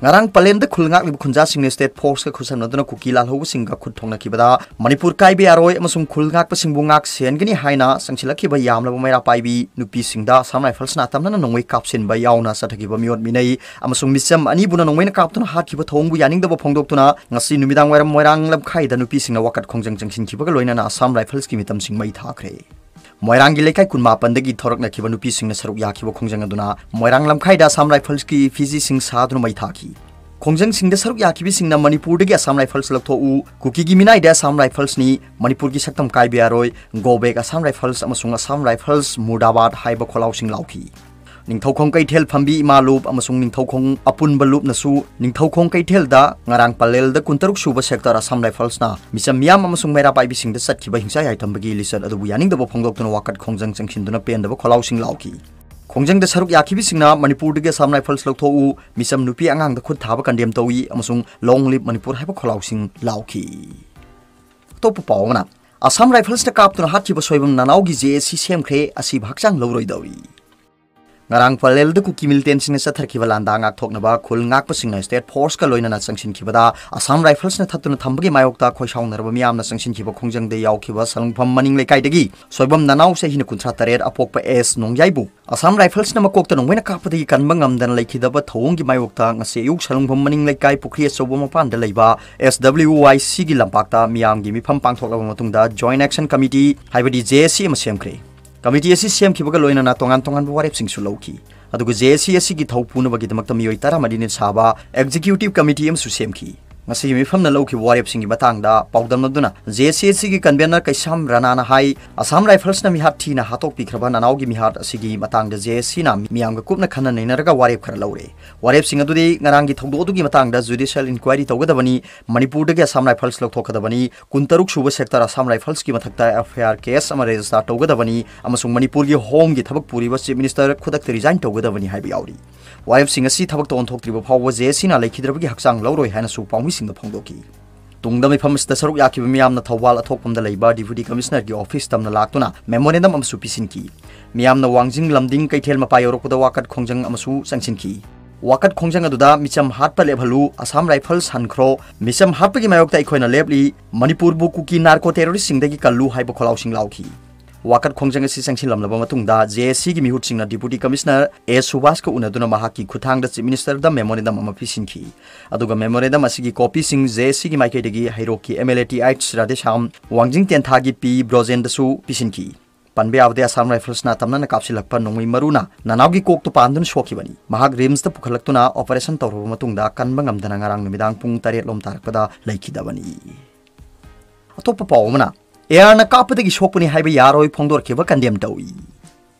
ꯉꯔꯥꯡ ꯄꯂꯦꯟꯗ ꯈꯨꯜ ꯉꯥꯛꯂꯤꯕ ꯈꯨꯟꯖꯥꯁꯤꯡꯅ ꯁ꯭ꯇꯦꯠ ꯐꯣꯔꯁꯀ ꯈꯨꯠꯁꯝꯅꯗꯨꯅ ꯀꯨꯀꯤ ꯂꯥꯜꯍꯧꯕꯁꯤꯡꯒ ꯈꯨꯠ ꯊꯣꯛꯅꯈꯤꯕꯗ ꯃꯅꯤꯄꯨꯔ ꯀꯥꯏꯕ ꯌꯥꯔꯣꯏ ꯑꯃꯁꯨꯡ ꯈꯨꯜ ꯉꯥꯛꯄꯁꯤꯡꯕꯨ ꯉꯥꯛ ꯁꯦꯟꯒꯅꯤ ꯍꯥꯏꯅ ꯆꯪꯁꯤꯜꯂꯛꯈꯤꯕ ꯌꯥꯝꯂꯕ ꯃꯩꯔꯥ ꯄꯥꯏꯕꯤ ꯅꯨꯄꯤꯁꯤꯡꯗ ꯑꯁꯥꯝ ꯔꯥꯏꯐꯜꯁꯅ ꯑꯇꯝꯅꯅ ꯅꯣꯡꯃꯩ ꯀꯥꯞꯁꯤꯟꯕ ꯌꯥꯎꯅ ꯆꯠꯊꯈꯤꯕ ꯃꯤꯑꯣꯠ ꯃꯤꯅꯩ ꯑꯃꯁꯨꯡ ꯃꯤꯆꯝ ꯑꯅꯤꯕꯨꯅ ꯅꯣꯡꯃꯩꯅ ꯀꯥꯞꯇꯨꯅ ꯍꯥꯠꯈꯤꯕ ꯊꯧꯑꯣꯡꯕꯨ ꯌꯥꯅꯤꯡꯗꯕ ꯐꯣꯡꯗꯣꯛꯇꯨꯅ ꯉꯁꯤ ꯅꯨꯃꯤꯗꯥꯡ ꯋꯥꯏꯔꯝ ꯃꯣꯏꯔꯥꯡ ꯂꯝꯈꯥꯏꯗ ꯅꯨꯄꯤꯁꯤꯡꯅ ꯋꯥꯀꯠ ꯈꯣꯡꯖꯪ ꯆꯪꯁꯤꯟꯈꯤꯕꯒ ꯂꯣꯏꯅꯅ ꯑꯁꯥꯝ ꯔꯥꯏꯐꯜꯁꯀꯤ ꯃꯤꯇꯝꯁꯤꯡ ꯃꯩ ꯊꯥꯈ꯭ꯔꯦ꯫ ꯃꯣꯏꯔꯥꯡꯒꯤ ꯂꯩꯀꯥꯏ ꯀꯨꯟꯃꯥꯄꯟꯗꯒꯤ ꯊꯣꯔꯛꯅꯈꯤꯕ ꯅꯨꯄꯤꯁꯤꯡꯅ ꯁꯔꯨꯛ ꯌꯥꯈꯤꯕ ꯈꯣꯡꯖꯪ ꯑꯗꯨꯅ ꯃꯣꯏꯔꯥꯡ ꯂꯝꯈꯥꯏꯗ ꯑꯁꯥꯝ ꯔꯥꯏꯐꯜꯁꯀꯤ ꯏꯐꯤꯖꯤꯁꯤꯡ ꯁꯥꯗꯨꯅ ꯃꯩ ꯊꯥꯈꯤ꯫ ꯈꯣꯡꯖꯪꯁꯤꯡꯗ ꯁꯔꯨꯛ ꯌꯥꯈꯤꯕꯁꯤꯡꯅ "ꯃꯅꯤꯄꯨꯔꯗꯒꯤ ꯑꯁꯥꯝ ꯔꯥꯏꯐꯜꯁ ꯂꯧꯊꯣꯛꯎ", "ꯀꯨꯀꯤꯒꯤ ꯃꯤꯅꯥꯏꯗ ꯑꯁꯥꯝ ꯔꯥꯏꯐꯜꯁꯅꯤ", "ꯃꯅꯤꯄꯨꯔꯒꯤ ꯁꯛꯇꯝ ꯀꯥꯏꯕ ꯌꯥꯔꯣꯏ", "Go back Assam Rifles" ꯑꯃꯁꯨꯡ "ꯑꯁꯥꯝ ꯔꯥꯏꯐꯜꯁ ꯃꯨꯔꯗꯥꯕꯥꯗ" ꯍꯥꯏꯕ ꯈꯣꯜꯂꯥꯎꯁꯤꯡ ꯂꯥꯎꯈꯤ꯫ ꯅꯤꯡꯊꯧꯈꯣꯡ ꯀꯩꯊꯦꯜ ꯐꯝꯕꯤ ꯏꯃꯥ ꯂꯨꯞ ꯑꯃꯁꯨꯡ ꯅꯤꯡꯊꯧꯈꯣꯡ ꯑꯄꯨꯟꯕ ꯂꯨꯞꯅꯁꯨ ꯅꯤꯡꯊꯧꯈꯣꯡ ꯀꯩꯊꯦꯜꯗ ꯉꯔꯥꯡ ꯄꯂꯦꯜꯗ ꯀꯨꯟꯇꯔꯨꯛ ꯁꯨꯕ ꯁꯦꯛꯇꯔ ꯑꯁꯥꯝ ꯔꯥꯏꯐꯜꯁꯅ ꯃꯤꯆꯝ ꯃꯤꯌꯥꯝ ꯑꯃꯁꯨꯡ ꯃꯩꯔꯥ ꯄꯥꯏꯕꯤꯁꯤꯡꯗ ꯆꯠꯈꯤꯕ ꯍꯤꯡꯁꯥ ꯌꯥꯏꯇꯝꯕꯒꯤ ꯂꯤꯆꯠ ꯑꯗꯨꯕꯨ ꯌꯥꯅꯤꯡꯗꯕ ꯐꯣꯡꯗꯣꯛꯇꯨꯅ ꯋꯥꯀꯠ ꯈꯣꯡꯖꯪ ꯆꯪꯁꯤꯟꯗꯨꯅ ꯄꯦꯟꯗꯕ ꯈꯣꯜꯂꯥꯎꯁꯤꯡ ꯂꯥꯎꯈꯤ꯫ ꯈꯣꯡꯖꯪꯗ ꯁꯔꯨꯛ ꯌꯥꯈꯤꯕꯁꯤꯡꯅ "ꯃꯅꯤꯄꯨꯔꯗꯒꯤ ꯑꯁꯥꯝ ꯔꯥꯏꯐꯜꯁ ꯂꯧꯊꯣꯛꯎ, ꯃꯤꯆꯝ ꯅꯨꯄꯤ ꯑꯉꯥꯡꯗ ꯈꯨꯠ ꯊꯥꯕ ꯀꯟꯗꯦꯝ ꯇꯧꯏ" ꯑꯃꯁꯨꯡ "Long live ꯃꯅꯤꯄꯨꯔ" ꯍꯥꯏꯕ ꯈꯣꯜꯂꯥꯎꯁꯤꯡ ꯂꯥꯎꯈꯤ꯫ ꯑꯇꯣꯞꯄ ꯄꯥꯎ ꯑꯃꯅ, ꯑꯁꯥꯝ ꯔꯥꯏꯐꯜꯁꯅ ꯀꯥꯞꯇꯨꯅ ꯍꯥꯠꯈꯤꯕ ꯁꯣꯏꯕꯝ ꯅꯅꯥꯎꯒꯤ ꯖꯦ ꯑꯦ ꯁꯤ ꯁꯦꯝꯈ꯭ꯔꯦ, ꯑꯁꯤꯕ ꯍꯛꯆꯥꯡ ꯂꯧꯔꯣꯏꯗꯧꯔꯤ꯫ ꯉꯔꯥꯡ ꯄꯂꯦꯜꯗ ꯀꯨꯀꯤ ꯃꯤꯂꯤꯇꯦꯟꯁꯤꯡꯅ ꯆꯠꯊꯔꯛꯈꯤꯕ ꯂꯥꯟꯗꯥ ꯉꯥꯛꯊꯣꯛꯅꯕ ꯈꯨꯜ ꯉꯥꯛꯄꯁꯤꯡꯅ ꯁ꯭ꯇꯦꯠ ꯐꯣꯔꯁꯀ ꯂꯣꯏꯅꯅ ꯆꯪꯁꯤꯟꯈꯤꯕꯗ ꯑꯁꯥꯝ ꯔꯥꯏꯐꯜꯁꯅ ꯊꯠꯇꯨꯅ ꯊꯝꯕꯒꯤ ꯃꯥꯌꯣꯛꯇ ꯈꯣꯏꯁꯥꯎꯅꯔꯕ ꯃꯤꯌꯥꯝꯅ ꯆꯪꯁꯤꯟꯈꯤꯕ ꯈꯣꯡꯖꯪꯗ ꯌꯥꯎꯈꯤꯕ ꯁꯂꯨꯡꯐꯝ ꯃꯅꯤꯡ ꯂꯩꯀꯥꯏꯗꯒꯤ ꯁꯣꯏꯕꯝ ꯅꯅꯥꯎ ꯆꯍꯤꯅ ꯀꯨꯟꯊ꯭ꯔꯥ ꯇꯔꯦꯠ ꯑꯄꯣꯛꯄ ꯑꯦꯁ ꯅꯣꯡꯌꯥꯏꯕꯨ ꯑꯁꯥꯝ ꯔꯥꯏꯐꯜꯁꯅ ꯃꯀꯣꯛꯇ ꯅꯣꯡꯃꯩꯅ ꯀꯥꯞꯄꯗꯒꯤ ꯀꯟꯕ ꯉꯝꯗꯅ ꯂꯩꯈꯤꯗꯕ ꯊꯧꯑꯣꯡꯒꯤ ꯃꯥꯌꯣꯛꯇ ꯉꯁꯤ ꯑꯌꯨꯛ ꯁꯂꯨꯡꯐꯝ ꯃꯅꯤꯡ ꯂꯩꯀꯥꯏ ꯄꯨꯈ꯭ꯔꯤ ꯑꯆꯧꯕ ꯃꯄꯥꯟꯗ ꯂꯩꯕ ꯑꯦꯁ ꯗꯕ꯭ꯂꯤꯎ ꯋꯥꯏ ꯁꯤꯒꯤ ꯂꯝꯄꯥꯛꯇ ꯃꯤꯌꯥꯝꯒꯤ ꯃꯤꯐꯝ ꯄꯥꯡꯊꯣꯛꯂꯕ ꯃꯇꯨꯡꯗ ꯖꯣꯏꯟꯠ ꯑꯦꯛꯁꯟ ꯀꯃꯤꯇꯤ, ꯍꯥꯏꯕꯗꯤ ꯖꯦ ꯑꯦ ꯁꯤ ꯑꯃ ꯁꯦꯝꯈ꯭ꯔꯦ꯫ ꯀꯃꯤꯇꯤ ꯑꯁꯤ ꯁꯦꯝꯈꯤꯕꯒ ꯂꯣꯏꯅꯅ ꯇꯣꯉꯥꯟ ꯇꯣꯉꯥꯟꯕ ꯋꯥꯔꯦꯞꯁꯤꯡꯁꯨ ꯂꯧꯈꯤ꯫ ꯑꯗꯨꯒ ꯖꯦ ꯑꯦ ꯁꯤ ꯑꯁꯤꯒꯤ ꯊꯧ ꯄꯨꯅꯕꯒꯤꯗꯃꯛꯇ ꯃꯤꯑꯣꯏ ꯇꯔꯥꯃꯔꯤꯅ ꯁꯥꯕ ꯑꯦꯛꯖꯤꯀ꯭ꯌꯨꯇꯤꯚ ꯀꯃꯤꯇꯤ ꯑꯃꯁꯨ ꯁꯦꯝꯈꯤ꯫ ꯉꯁꯤꯒꯤ ꯃꯤꯐꯝꯅ ꯂꯧꯈꯤꯕ ꯋꯥꯔꯦꯞꯁꯤꯡꯒꯤ ꯃꯇꯥꯡꯗ ꯄꯥꯎꯗꯝꯅꯗꯨꯅ ꯖꯦ ꯑꯦ ꯁꯤ ꯑꯁꯤꯒꯤ ꯀꯟꯚꯦꯅꯔ ꯀꯩꯁꯥꯝ ꯔꯥꯅꯥꯅ ꯍꯥꯏ, ꯑꯁꯥꯝ ꯔꯥꯏꯐꯜꯁꯅ ꯃꯤꯍꯥꯠ ꯊꯤꯅ ꯍꯥꯠꯇꯣꯛꯄꯤꯈ꯭ꯔꯕ ꯅꯅꯥꯎꯒꯤ ꯃꯤꯍꯥꯠ ꯑꯁꯤꯒꯤ ꯃꯇꯥꯡꯗ ꯖꯦ ꯑꯦ ꯁꯤꯅ ꯃꯤꯌꯥꯝꯒ ꯀꯨꯞꯅ ꯈꯟꯅ ꯅꯩꯅꯔꯒ ꯋꯥꯔꯦꯞ ꯈꯔ ꯂꯧꯔꯦ꯫ ꯋꯥꯔꯦꯞꯁꯤꯡ ꯑꯗꯨꯗꯤ ꯉꯔꯥꯡꯒꯤ ꯊꯧꯗꯣꯛ ꯑꯗꯨꯒꯤ ꯃꯇꯥꯡꯗ ꯖꯨꯗꯤꯁꯤꯌꯦꯜ ꯏꯟꯀ꯭ꯋꯥꯏꯔꯤ ꯇꯧꯒꯗꯕꯅꯤ, ꯃꯅꯤꯄꯨꯔꯗꯒꯤ ꯑꯁꯥꯝ ꯔꯥꯏꯐꯜꯁ ꯂꯧꯊꯣꯛꯀꯗꯕꯅꯤ, ꯀꯨꯟꯇꯔꯨꯛ ꯁꯨꯕ ꯁꯦꯛꯇꯔ ꯑꯁꯥꯝ ꯔꯥꯏꯐꯜꯁꯀꯤ ꯃꯊꯛꯇ ꯑꯦꯐ ꯑꯥꯏ ꯑꯥꯔ ꯀꯦꯁ ꯑꯃ ꯔꯦꯖꯤꯁꯇꯥꯔ ꯇꯧꯒꯗꯕꯅꯤ ꯑꯃꯁꯨꯡ ꯃꯅꯤꯄꯨꯔꯒꯤ ꯍꯣꯝꯒꯤ ꯊꯕꯛ ꯄꯨꯔꯤꯕ ꯆꯤꯐ ꯃꯤꯅꯤꯁꯇꯔ ꯈꯨꯗꯛꯇ ꯔꯤꯖꯥꯏꯟ ꯇꯧꯒꯗꯕꯅꯤ ꯍꯥꯏꯕ ꯌꯥꯎꯔꯤ꯫ ꯋꯥꯔꯦꯞꯁꯤꯡ ꯑꯁꯤ ꯊꯕꯛꯇ ꯑꯣꯟꯊꯣꯛꯇ꯭ꯔꯤꯕ ꯐꯥꯎꯕ ꯖꯦ ꯑꯦ ꯁꯤꯅ ꯂꯩꯈꯤꯗ꯭ꯔꯕꯒꯤ ꯍꯛꯆꯥꯡ ꯂꯧꯔꯣꯏ ꯍꯥꯏꯅꯁꯨ ꯄꯥꯎꯃꯤꯁꯤꯡꯗ ꯐꯣꯡꯗꯣꯛꯈꯤ꯫ ꯇꯨꯡꯗ ꯃꯤꯐꯝ ꯑꯁꯤꯗ ꯁꯔꯨꯛ ꯌꯥꯈꯤꯕ ꯃꯤꯌꯥꯝꯅ ꯊꯧꯕꯥꯜ ꯑꯊꯣꯛꯄꯝꯗ ꯂꯩꯕ ꯗꯤꯄ꯭ꯌꯨꯇꯤ ꯀꯃꯤꯁꯅꯔꯒꯤ ꯑꯣꯐꯤꯁ ꯇꯝꯅ ꯂꯥꯛꯇꯨꯅ ꯃꯦꯃꯣꯔꯦꯟꯗꯝ ꯑꯃꯁꯨ ꯄꯤꯁꯤꯟꯈꯤ꯫ ꯃꯤꯌꯥꯝꯅ ꯋꯥꯡꯖꯤꯡ ꯂꯝꯗꯤꯡ ꯀꯩꯊꯦꯜ ꯃꯄꯥ ꯌꯧꯔꯛꯄꯗ ꯋꯥꯀꯠ ꯈꯣꯡꯖꯪ ꯑꯃꯁꯨ ꯆꯪꯁꯤꯟꯈꯤ꯫ ꯋꯥꯀꯠ ꯈꯣꯡꯖꯪ ꯑꯗꯨꯗ "ꯃꯤꯆꯝ ꯍꯥꯠꯄ ꯂꯦꯞꯍꯜꯂꯨ, ꯑꯁꯥꯝ ꯔꯥꯏꯐꯜꯁ ꯍꯟꯈ꯭ꯔꯣ, ꯃꯤꯆꯝ ꯍꯥꯠꯄꯒꯤ ꯃꯥꯌꯣꯛꯇ ꯑꯩꯈꯣꯏꯅ ꯂꯦꯞꯂꯤ, ꯃꯅꯤꯄꯨꯔꯕꯨ ꯀꯨꯀꯤ ꯅꯥꯔꯀꯣ ꯇꯦꯔꯣꯔꯤꯁꯁꯤꯡꯗꯒꯤ ꯀꯜꯂꯨ" ꯍꯥꯏꯕ ꯈꯣꯜꯂꯥꯎꯁꯤꯡ ꯂꯥꯎꯈꯤ꯫ ꯋꯥꯀꯠ ꯈꯣꯡꯖꯪ ꯑꯁꯤ ꯆꯪꯁꯤꯜꯂꯝꯂꯕ ꯃꯇꯨꯡꯗ ꯖꯦ ꯑꯦ ꯁꯤꯒꯤ ꯃꯤꯍꯨꯠꯁꯤꯡꯅ ꯗꯤꯄ꯭ꯌꯨꯇꯤ ꯀꯃꯤꯁꯅꯔ ꯑꯦ ꯁꯨꯕꯥꯁꯀ ꯎꯅꯗꯨꯅ ꯃꯍꯥꯛꯀꯤ ꯈꯨꯠꯊꯥꯡꯗ ꯆꯤꯐ ꯃꯤꯅꯤꯁꯇꯔꯗ ꯃꯦꯃꯣꯔꯦꯟꯗꯝ ꯑꯃ ꯄꯤꯁꯤꯟꯈꯤ꯫ ꯑꯗꯨꯒ ꯃꯦꯃꯣꯔꯦꯟꯗꯝ ꯑꯁꯤꯒꯤ ꯀꯣꯄꯤꯁꯤꯡ ꯖꯦ ꯑꯦ ꯁꯤꯒꯤ ꯃꯥꯏꯀꯩꯗꯒꯤ ꯍꯩꯔꯣꯛꯀꯤ M L A T H Radheshyam, ꯋꯥꯡꯖꯤꯡ ꯇꯦꯟꯊꯥꯒꯤ ꯄꯤ ꯕ꯭ꯔꯣꯖꯦꯟꯗꯁꯨ ꯄꯤꯁꯤꯟꯈꯤ꯫ ꯄꯟꯕ ꯌꯥꯕꯗꯤ, ꯑꯁꯥꯝ ꯔꯥꯏꯐꯜꯁꯅ ꯇꯝꯅꯅ ꯀꯥꯞꯁꯤꯜꯂꯛꯄ ꯅꯣꯡꯃꯩ ꯃꯔꯨꯅ ꯅꯅꯥꯎꯒꯤ ꯀꯣꯛꯇꯨ ꯄꯥꯟꯗꯨꯅ ꯁꯣꯛꯈꯤꯕꯅꯤ꯫ ꯃꯍꯥꯛ ꯔꯤꯝꯁꯇ ꯄꯨꯈꯠꯂꯛꯇꯨꯅ ꯑꯣꯄꯔꯦꯁꯟ ꯇꯧꯔꯕ ꯃꯇꯨꯡꯗ ꯀꯟꯕ ꯉꯝꯗꯅ ꯉꯔꯥꯡ ꯅꯨꯃꯤꯗꯥꯡ ꯄꯨꯡ ꯇꯔꯦꯠ ꯂꯣꯝ ꯇꯥꯔꯛꯄꯗ ꯂꯩꯈꯤꯗꯕꯅꯤ꯫ ꯑꯇꯣꯞꯄ ꯄꯥꯎ ꯑꯃꯅ, ꯑꯦ ꯑꯥꯔꯅ ꯀꯥꯞꯄꯗꯒꯤ ꯁꯣꯛꯄꯅꯤ ꯍꯥꯏꯕ ꯌꯥꯔꯣꯏ ꯐꯣꯡꯗꯣꯔꯛꯈꯤꯕ ꯀꯟꯗꯦꯝ ꯇꯧꯏ꯫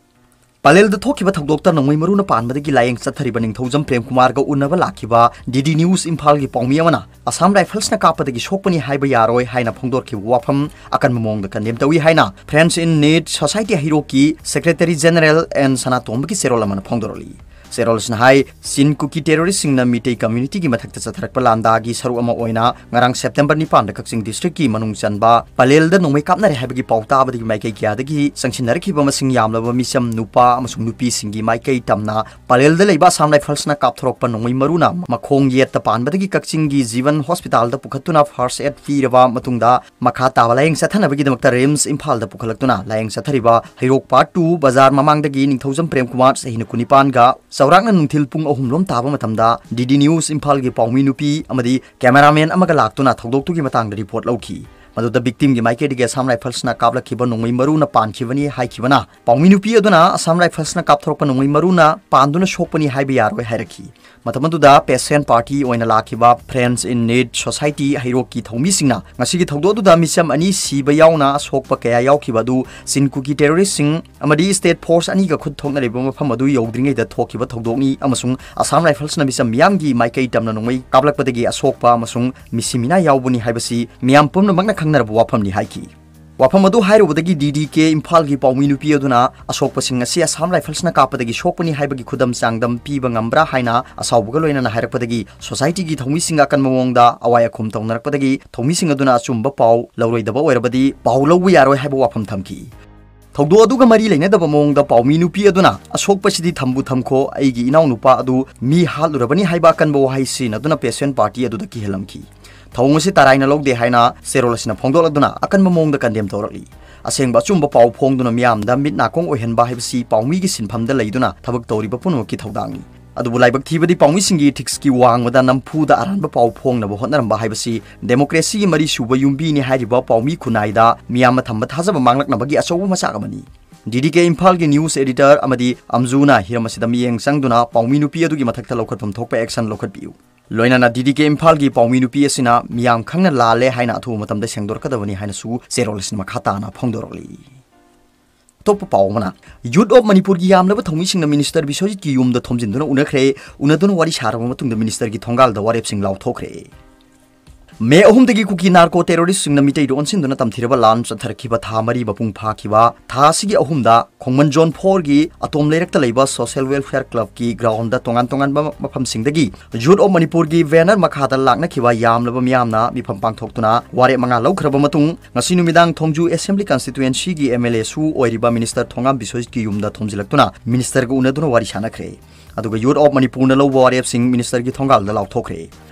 ꯄꯂꯦꯜꯗ ꯊꯣꯛꯈꯤꯕ ꯊꯧꯗꯣꯛꯇ ꯅꯣꯡꯃꯩ ꯃꯔꯨꯅ ꯄꯥꯟꯕꯗꯒꯤ ꯂꯥꯏꯌꯦꯡ ꯆꯠꯊꯔꯤꯕ ꯅꯤꯡꯊꯧꯖꯝ ꯄ꯭ꯔꯦꯝ ꯀꯨꯃꯥꯔꯒ ꯎꯅꯕ ꯂꯥꯛꯈꯤꯕ ꯗꯤ ꯗꯤ ꯅ꯭ꯌꯨꯁ ꯏꯝꯐꯥꯜꯒꯤ ꯄꯥꯎꯃꯤ ꯑꯃꯅ ꯑꯁꯥꯝ ꯔꯥꯏꯐꯜꯁꯅ ꯀꯥꯞꯄꯗꯒꯤ ꯁꯣꯛꯄꯅꯤ ꯍꯥꯏꯕ ꯌꯥꯔꯣꯏ ꯍꯥꯏꯅ ꯐꯣꯡꯗꯣꯔꯛꯈꯤꯕ ꯋꯥꯐꯝ ꯑꯀꯟꯕ ꯃꯑꯣꯡꯗ ꯀꯟꯗꯦꯝ ꯇꯧꯏ ꯍꯥꯏꯅ Friends in Need Society ꯍꯩꯔꯣꯛꯀꯤ ꯁꯦꯀ꯭ꯔꯦꯇꯔꯤ ꯖꯦꯅꯔꯦꯜ ꯑꯦꯟ ꯁꯅꯥꯇꯣꯝꯕꯒꯤ ꯆꯦꯔꯣꯜ ꯑꯃꯅ ꯐꯣꯡꯗꯣꯔꯛꯂꯤ꯫ ꯆꯦꯔꯣꯜꯁꯤꯅ ꯍꯥꯏ, ꯆꯤꯟ ꯀꯨꯀꯤ ꯇꯦꯔꯣꯔꯤꯁꯁꯤꯡꯅ ꯃꯤꯇꯩ ꯀꯝꯃ꯭ꯌꯨꯅꯤꯇꯤꯒꯤ ꯃꯊꯛꯇ ꯆꯠꯊꯔꯛꯄ ꯂꯥꯟꯗꯥꯒꯤ ꯁꯔꯨꯛ ꯑꯃ ꯑꯣꯏꯅ ꯉꯔꯥꯡ ꯁꯦꯞꯇꯦꯝꯕꯔ ꯅꯤꯄꯥꯟꯗ ꯀꯛꯆꯤꯡ ꯗꯤꯁꯇ꯭ꯔꯤꯛꯀꯤ ꯃꯅꯨꯡ ꯆꯟꯕ ꯄꯂꯦꯜꯗ ꯅꯣꯡꯃꯩ ꯀꯥꯞꯅꯔꯦ ꯍꯥꯏꯕꯒꯤ ꯄꯥꯎ ꯇꯥꯕꯗꯒꯤ ꯃꯥꯏꯀꯩ ꯀꯌꯥꯗꯒꯤ ꯆꯪꯁꯤꯟꯅꯔꯛꯈꯤꯕ ꯃꯁꯤꯡ ꯌꯥꯝꯂꯕ ꯃꯤꯆꯝ ꯅꯨꯄꯥ ꯑꯃꯁꯨꯡ ꯅꯨꯄꯤꯁꯤꯡꯒꯤ ꯃꯥꯏꯀꯩ ꯇꯝꯅ ꯄꯂꯦꯜꯗ ꯂꯩꯕ ꯑꯁꯥꯝ ꯔꯥꯏꯐꯜꯁꯅ ꯀꯥꯞꯊꯣꯔꯛꯄ ꯅꯣꯡꯃꯩ ꯃꯔꯨꯅ ꯃꯈꯣꯡ ꯌꯦꯠꯇ ꯄꯥꯟꯕꯗꯒꯤ ꯀꯛꯆꯤꯡꯒꯤ ꯖꯤꯕꯟ ꯍꯣꯁꯄꯤꯇꯥꯜꯗ ꯄꯨꯈꯠꯇꯨꯅ ꯐꯥꯔꯁ ꯑꯦꯗ ꯄꯤꯔꯕ ꯃꯇꯨꯡꯗ ꯃꯈꯥ ꯇꯥꯕ ꯂꯥꯌꯦꯡ ꯆꯠꯊꯅꯕꯒꯤꯗꯃꯛꯇ ꯔꯤꯝꯁ ꯏꯝꯐꯥꯜꯗ ꯄꯨꯈꯠꯂꯛꯇꯨꯅ ꯂꯥꯌꯦꯡ ꯆꯠꯊꯔꯤꯕ ꯍꯩꯔꯣꯛ ꯄꯥꯔꯠ ꯇꯨ ꯕꯖꯥꯔ ꯃꯃꯥꯡꯗꯒꯤ ꯅꯤꯡꯊꯧꯖꯝ ꯄ꯭ꯔꯦꯝ ꯀꯨꯃꯥꯔ ꯆꯍꯤ ꯀꯨꯟꯅꯤꯄꯥꯟꯒ ꯆꯥꯎꯔꯥꯛꯅ ꯅꯨꯡꯊꯤꯜ ꯄꯨꯡ ꯑꯍꯨꯝ ꯂꯣꯝ ꯇꯥꯕ ꯃꯇꯝꯗ ꯗꯤ ꯗꯤ ꯅ꯭ꯌꯨꯁ ꯏꯝꯐꯥꯜꯒꯤ ꯄꯥꯎꯃꯤ ꯅꯨꯄꯤ ꯑꯃꯗꯤ ꯀꯦꯃꯦꯔꯥꯃꯦꯟ ꯑꯃꯒ ꯂꯥꯛꯇꯨꯅ ꯊꯧꯗꯣꯛꯇꯨꯒꯤ ꯃꯇꯥꯡꯗ ꯔꯤꯄꯣꯔꯠ ꯂꯧꯈꯤ꯫ ꯃꯗꯨꯗ ꯚꯤꯛꯇꯤꯝꯒꯤ ꯃꯥꯏꯀꯩꯗꯒꯤ ꯑꯁꯥꯝ ꯔꯥꯏꯐꯜꯁꯅ ꯀꯥꯞꯂꯛꯈꯤꯕ ꯅꯣꯡꯃꯩ ꯃꯔꯨꯅ ꯄꯥꯟꯈꯤꯕꯅꯤ ꯍꯥꯏꯈꯤꯕꯅ ꯄꯥꯎꯃꯤ ꯅꯨꯄꯤ ꯑꯗꯨꯅ ꯑꯁꯥꯝ ꯔꯥꯏꯐꯜꯁꯅ ꯀꯥꯞꯊꯣꯔꯛꯄ ꯅꯣꯡꯃꯩ ꯃꯔꯨꯅ ꯄꯥꯟꯗꯨꯅ ꯁꯣꯛꯄꯅꯤ ꯍꯥꯏꯕ ꯌꯥꯔꯣꯏ ꯍꯥꯏꯔꯛꯈꯤ꯫ ꯃꯇꯝ ꯑꯗꯨꯗ ꯄꯦꯁꯦꯟ ꯄꯥꯔꯇꯤ ꯑꯣꯏꯅ ꯂꯥꯛꯈꯤꯕ Friends in Need Society ꯍꯩꯔꯣꯛꯀꯤ ꯊꯧꯃꯤꯁꯤꯡꯅ ꯉꯁꯤꯒꯤ ꯊꯧꯗꯣꯛ ꯑꯗꯨꯗ ꯃꯤꯆꯝ ꯑꯅꯤ ꯁꯤꯕ ꯌꯥꯎꯅ ꯑꯁꯣꯛꯄ ꯀꯌꯥ ꯌꯥꯎꯈꯤꯕ ꯑꯗꯨ ꯆꯤꯟ ꯀꯨꯀꯤ ꯇꯦꯔꯣꯔꯤꯁ꯭ꯠꯁꯤꯡ ꯑꯃꯗꯤ ꯁ꯭ꯇꯦꯠ ꯐꯣꯔꯁ ꯑꯅꯤꯒ ꯈꯨꯠ ꯊꯣꯛꯅꯔꯤꯕ ꯃꯐꯝ ꯑꯗꯨ ꯌꯧꯗ꯭ꯔꯤꯉꯩꯗ ꯊꯣꯛꯈꯤꯕ ꯊꯧꯗꯣꯛꯅꯤ ꯑꯃꯁꯨꯡ ꯑꯁꯥꯝ ꯔꯥꯏꯐꯜꯁꯅ ꯃꯤꯆꯝ ꯃꯤꯌꯥꯝꯒꯤ ꯃꯥꯏꯀꯩ ꯇꯝꯅ ꯅꯣꯡꯃꯩ ꯀꯥꯞꯂꯛꯄꯗꯒꯤ ꯑꯁꯣꯛꯄ ꯑꯃꯁꯨꯡ ꯃꯤꯁꯤ ꯃꯤꯅꯥ ꯌꯥꯎꯕꯅꯤ ꯍꯥꯏꯕꯁꯤ ꯃꯤꯌꯥꯝ ꯄꯨꯝꯅꯃꯛꯅ ꯈꯪꯅꯔꯕ ꯋꯥꯐꯝꯅꯤ ꯍꯥꯏꯈꯤ꯫ ꯋꯥꯐꯝ ꯑꯗꯨ ꯍꯥꯏꯔꯨꯕꯗꯒꯤ ꯗꯤ ꯗꯤ ꯀꯦ ꯏꯝꯐꯥꯜꯒꯤ ꯄꯥꯎꯃꯤ ꯅꯨꯄꯤ ꯑꯗꯨꯅ ꯑꯁꯣꯛꯄꯁꯤꯡ ꯑꯁꯤ ꯑꯁꯥꯝ ꯔꯥꯏꯐꯜꯁꯅ ꯀꯥꯞꯄꯗꯒꯤ ꯁꯣꯛꯄꯅꯤ ꯍꯥꯏꯕꯒꯤ ꯈꯨꯗꯝ ꯆꯥꯡꯗꯝ ꯄꯤꯕ ꯉꯝꯕ꯭ꯔꯥ ꯍꯥꯏꯅ ꯑꯁꯥꯎꯕꯒ ꯂꯣꯏꯅꯅ ꯍꯥꯏꯔꯛꯄꯗꯒꯤ ꯁꯣꯁꯥꯏꯇꯤꯒꯤ ꯊꯧꯃꯤꯁꯤꯡꯒ ꯑꯀꯟꯕ ꯃꯑꯣꯡꯗ ꯑꯋꯥꯏ ꯑꯈꯨꯝ ꯇꯧꯅꯔꯛꯄꯗꯒꯤ ꯊꯧꯃꯤꯁꯤꯡ ꯑꯗꯨꯅ ꯑꯆꯨꯝꯕ ꯄꯥꯎ ꯂꯧꯔꯣꯏꯗꯕ ꯑꯣꯏꯔꯕꯗꯤ ꯄꯥꯎ ꯂꯧꯕ ꯌꯥꯔꯣꯏ ꯍꯥꯏꯕ ꯋꯥꯐꯝ ꯊꯝꯈꯤ꯫ ꯊꯧꯗꯣꯛ ꯑꯗꯨꯒ ꯃꯔꯤ ꯂꯩꯅꯗꯕ ꯃꯑꯣꯡꯗ ꯄꯥꯎꯃꯤ ꯅꯨꯄꯤ ꯑꯗꯨꯅ "ꯑꯁꯣꯛꯄꯁꯤꯗꯤ ꯊꯝꯕꯨ ꯊꯝꯈꯣ, ꯑꯩꯒꯤ ꯏꯅꯥꯎꯅꯨꯄꯥ ꯑꯗꯨ ꯃꯤ ꯍꯥꯠꯂꯨꯔꯕꯅꯤ" ꯍꯥꯏꯕ ꯑꯀꯟꯕ ꯋꯥꯍꯩ ꯁꯤꯖꯤꯟꯅꯗꯨꯅ ꯄꯦꯁꯦꯟ ꯄꯥꯔꯇꯤ ꯑꯗꯨꯗ ꯀꯤꯍꯜꯂꯝꯈꯤ꯫ ꯊꯧꯑꯣꯡ ꯑꯁꯤ ꯇꯔꯥꯏꯅ ꯂꯧꯗꯦ ꯍꯥꯏꯅ ꯆꯦꯔꯣꯜ ꯑꯁꯤꯅ ꯐꯣꯡꯗꯣꯛꯂꯗꯨꯅ ꯑꯀꯟꯕ ꯃꯑꯣꯡꯗ ꯀꯟꯗꯦꯝ ꯇꯧꯔꯛꯂꯤ꯫ ꯑꯁꯦꯡꯕ ꯑꯆꯨꯝꯕ ꯄꯥꯎ ꯐꯣꯡꯗꯨꯅ ꯃꯤꯌꯥꯝꯗ ꯃꯤꯠ ꯅꯥꯀꯣꯡ ꯑꯣꯏꯍꯟꯕ ꯍꯥꯏꯕꯁꯤ ꯄꯥꯎꯃꯤꯒꯤ ꯁꯤꯟꯐꯝꯗ ꯂꯩꯗꯨꯅ ꯊꯕꯛ ꯇꯧꯔꯤꯕ ꯄꯨꯝꯅꯃꯛꯀꯤ ꯊꯧꯗꯥꯡꯅꯤ꯫ ꯑꯗꯨꯕꯨ ꯂꯥꯏꯕꯛ ꯊꯤꯕꯗꯤ ꯄꯥꯎꯃꯤꯁꯤꯡꯒꯤ ꯏꯊꯤꯛꯁꯀꯤ ꯋꯥꯡꯃꯗ ꯅꯝꯐꯨꯗ ꯑꯔꯥꯟꯕ ꯄꯥꯎ ꯐꯣꯡꯅꯕ ꯍꯣꯠꯅꯔꯝꯕ ꯍꯥꯏꯕꯁꯤ ꯗꯦꯃꯣꯀ꯭ꯔꯦꯁꯤꯒꯤ ꯃꯔꯤꯁꯨꯕ ꯌꯨꯝꯕꯤꯅꯤ ꯍꯥꯏꯔꯤꯕ ꯄꯥꯎꯃꯤ ꯈꯨꯟꯅꯥꯏꯗ ꯃꯤꯌꯥꯝꯅ ꯊꯝꯕ ꯊꯥꯖꯕ ꯃꯥꯡꯂꯛꯅꯕꯒꯤ ꯑꯆꯧꯕ ꯃꯆꯥꯛ ꯑꯃꯅꯤ꯫ ꯗꯤ ꯗꯤ ꯀꯦ ꯏꯝꯐꯥꯜꯒꯤ ꯅ꯭ꯌꯨꯁ ꯑꯦꯗꯤꯇꯔ ꯑꯃꯗꯤ ꯑꯝꯖꯨꯅ ꯍꯤꯔꯝ ꯑꯁꯤꯗ ꯃꯤꯠꯌꯦꯡ ꯆꯪꯗꯨꯅ ꯄꯥꯎꯃꯤ ꯅꯨꯄꯤ ꯑꯗꯨꯒꯤ ꯃꯊꯛꯇ ꯂꯧꯈꯠꯐꯝ ꯊꯣꯛꯄ ꯑꯦꯛꯁꯟ ꯂꯧꯈꯠꯄꯤꯌꯨ꯫ ꯂꯣꯏꯅꯅ ꯗꯤ ꯗꯤ ꯀꯦ ꯏꯝꯐꯥꯜꯒꯤ ꯄꯥꯎꯃꯤ ꯅꯨꯄꯤ ꯑꯁꯤꯅ ꯃꯤꯌꯥꯝ ꯈꯪꯅ ꯂꯥꯜꯂꯦ ꯍꯥꯏꯅ ꯑꯊꯨꯕ ꯃꯇꯝꯗ ꯁꯦꯡꯗꯣꯔꯛꯀꯗꯕꯅꯤ ꯍꯥꯏꯅꯁꯨ ꯆꯦꯔꯣꯜ ꯑꯁꯤꯅ ꯃꯈꯥ ꯇꯥꯅ ꯐꯣꯡꯗꯣꯔꯛꯂꯤ꯫ ꯑꯇꯣꯞꯄ ꯄꯥꯎ ꯑꯃꯅ, ꯌꯨꯠ ꯑꯣꯐ ꯃꯅꯤꯄꯨꯔꯒꯤ ꯌꯥꯝꯂꯕ ꯊꯧꯃꯤꯁꯤꯡꯅ ꯃꯤꯅꯤꯁꯇꯔ ꯕꯤꯁ꯭ꯋꯖꯤꯠꯀꯤ ꯌꯨꯝꯗ ꯊꯣꯝꯖꯤꯟꯗꯨꯅ ꯎꯅꯈ꯭ꯔꯦ꯫ ꯎꯅꯗꯨꯅ ꯋꯥꯔꯤ ꯁꯥꯔꯕ ꯃꯇꯨꯡꯗ ꯃꯤꯅꯤꯁꯇꯔꯒꯤ ꯊꯣꯡꯒꯥꯜꯗ ꯋꯥꯔꯦꯞꯁꯤꯡ ꯂꯥꯎꯊꯣꯛꯈ꯭ꯔꯦ꯫ ꯃꯦ ꯑꯍꯨꯝꯗꯒꯤ ꯀꯨꯀꯤ ꯅꯥꯔꯀꯣ ꯇꯦꯔꯣꯔꯤꯁ꯭ꯠꯁꯤꯡꯅ ꯃꯤꯇꯩꯗ ꯑꯣꯟꯁꯤꯟꯗꯨꯅ ꯇꯝꯊꯤꯔꯕ ꯂꯥꯟ ꯆꯠꯊꯔꯛꯈꯤꯕ ꯊꯥ ꯃꯔꯤ ꯃꯄꯨꯡ ꯐꯥꯈꯤꯕ ꯊꯥ ꯑꯁꯤꯒꯤ ꯑꯍꯨꯝꯗ ꯈꯣꯡꯃꯟ ꯖꯣꯟ ꯐꯣꯔꯒꯤ ꯑꯇꯣꯝ ꯂꯩꯔꯛꯇ ꯂꯩꯕ ꯁꯣꯁꯤꯌꯦꯜ ꯋꯦꯜꯐꯤꯌꯔ ꯀ꯭ꯂꯕꯀꯤ ꯒ꯭ꯔꯥꯎꯟꯗ ꯇꯣꯉꯥꯟ ꯇꯣꯉꯥꯟꯕ ꯃꯐꯝꯁꯤꯡꯗꯒꯤ ꯌꯨꯠ ꯑꯣꯐ ꯃꯅꯤꯄꯨꯔꯒꯤ ꯕꯦꯅꯔ ꯃꯈꯥꯗ ꯂꯥꯛꯅꯈꯤꯕ ꯌꯥꯝꯂꯕ ꯃꯤꯌꯥꯝꯅ ꯃꯤꯐꯝ ꯄꯥꯡꯊꯣꯛꯇꯨꯅ ꯋꯥꯔꯦꯞ ꯃꯉꯥ ꯂꯧꯈ꯭ꯔꯕ ꯃꯇꯨꯡ, ꯉꯁꯤ ꯅꯨꯃꯤꯗꯥꯡ ꯊꯣꯡꯖꯨ ꯑꯦꯁꯦꯝꯕ꯭ꯂꯤ ꯀꯟꯁꯇꯤꯇ꯭ꯋꯦꯟꯁꯤꯒꯤ ꯑꯦꯝ ꯑꯦꯜ ꯑꯦꯁꯨ ꯑꯣꯏꯔꯤꯕ ꯃꯤꯅꯤꯁꯇꯔ ꯊꯣꯉꯥꯝ ꯕꯤꯁ꯭ꯋꯖꯤꯠꯀꯤ ꯌꯨꯝꯗ ꯊꯣꯝꯖꯤꯜꯂꯛꯇꯨꯅ ꯃꯤꯅꯤꯁꯇꯔꯒ ꯎꯅꯗꯨꯅ ꯋꯥꯔꯤ ꯁꯥꯟꯅꯈ꯭ꯔꯦ꯫ ꯑꯗꯨꯒ ꯌꯨꯠ ꯑꯣꯐ ꯃꯅꯤꯄꯨꯔꯅ ꯂꯧꯕ ꯋꯥꯔꯦꯞꯁꯤꯡ ꯃꯤꯅꯤꯁꯇꯔꯒꯤ ꯊꯣꯡꯒꯥꯜꯗ ꯂꯥꯎꯊꯣꯛꯈ꯭ꯔꯦ꯫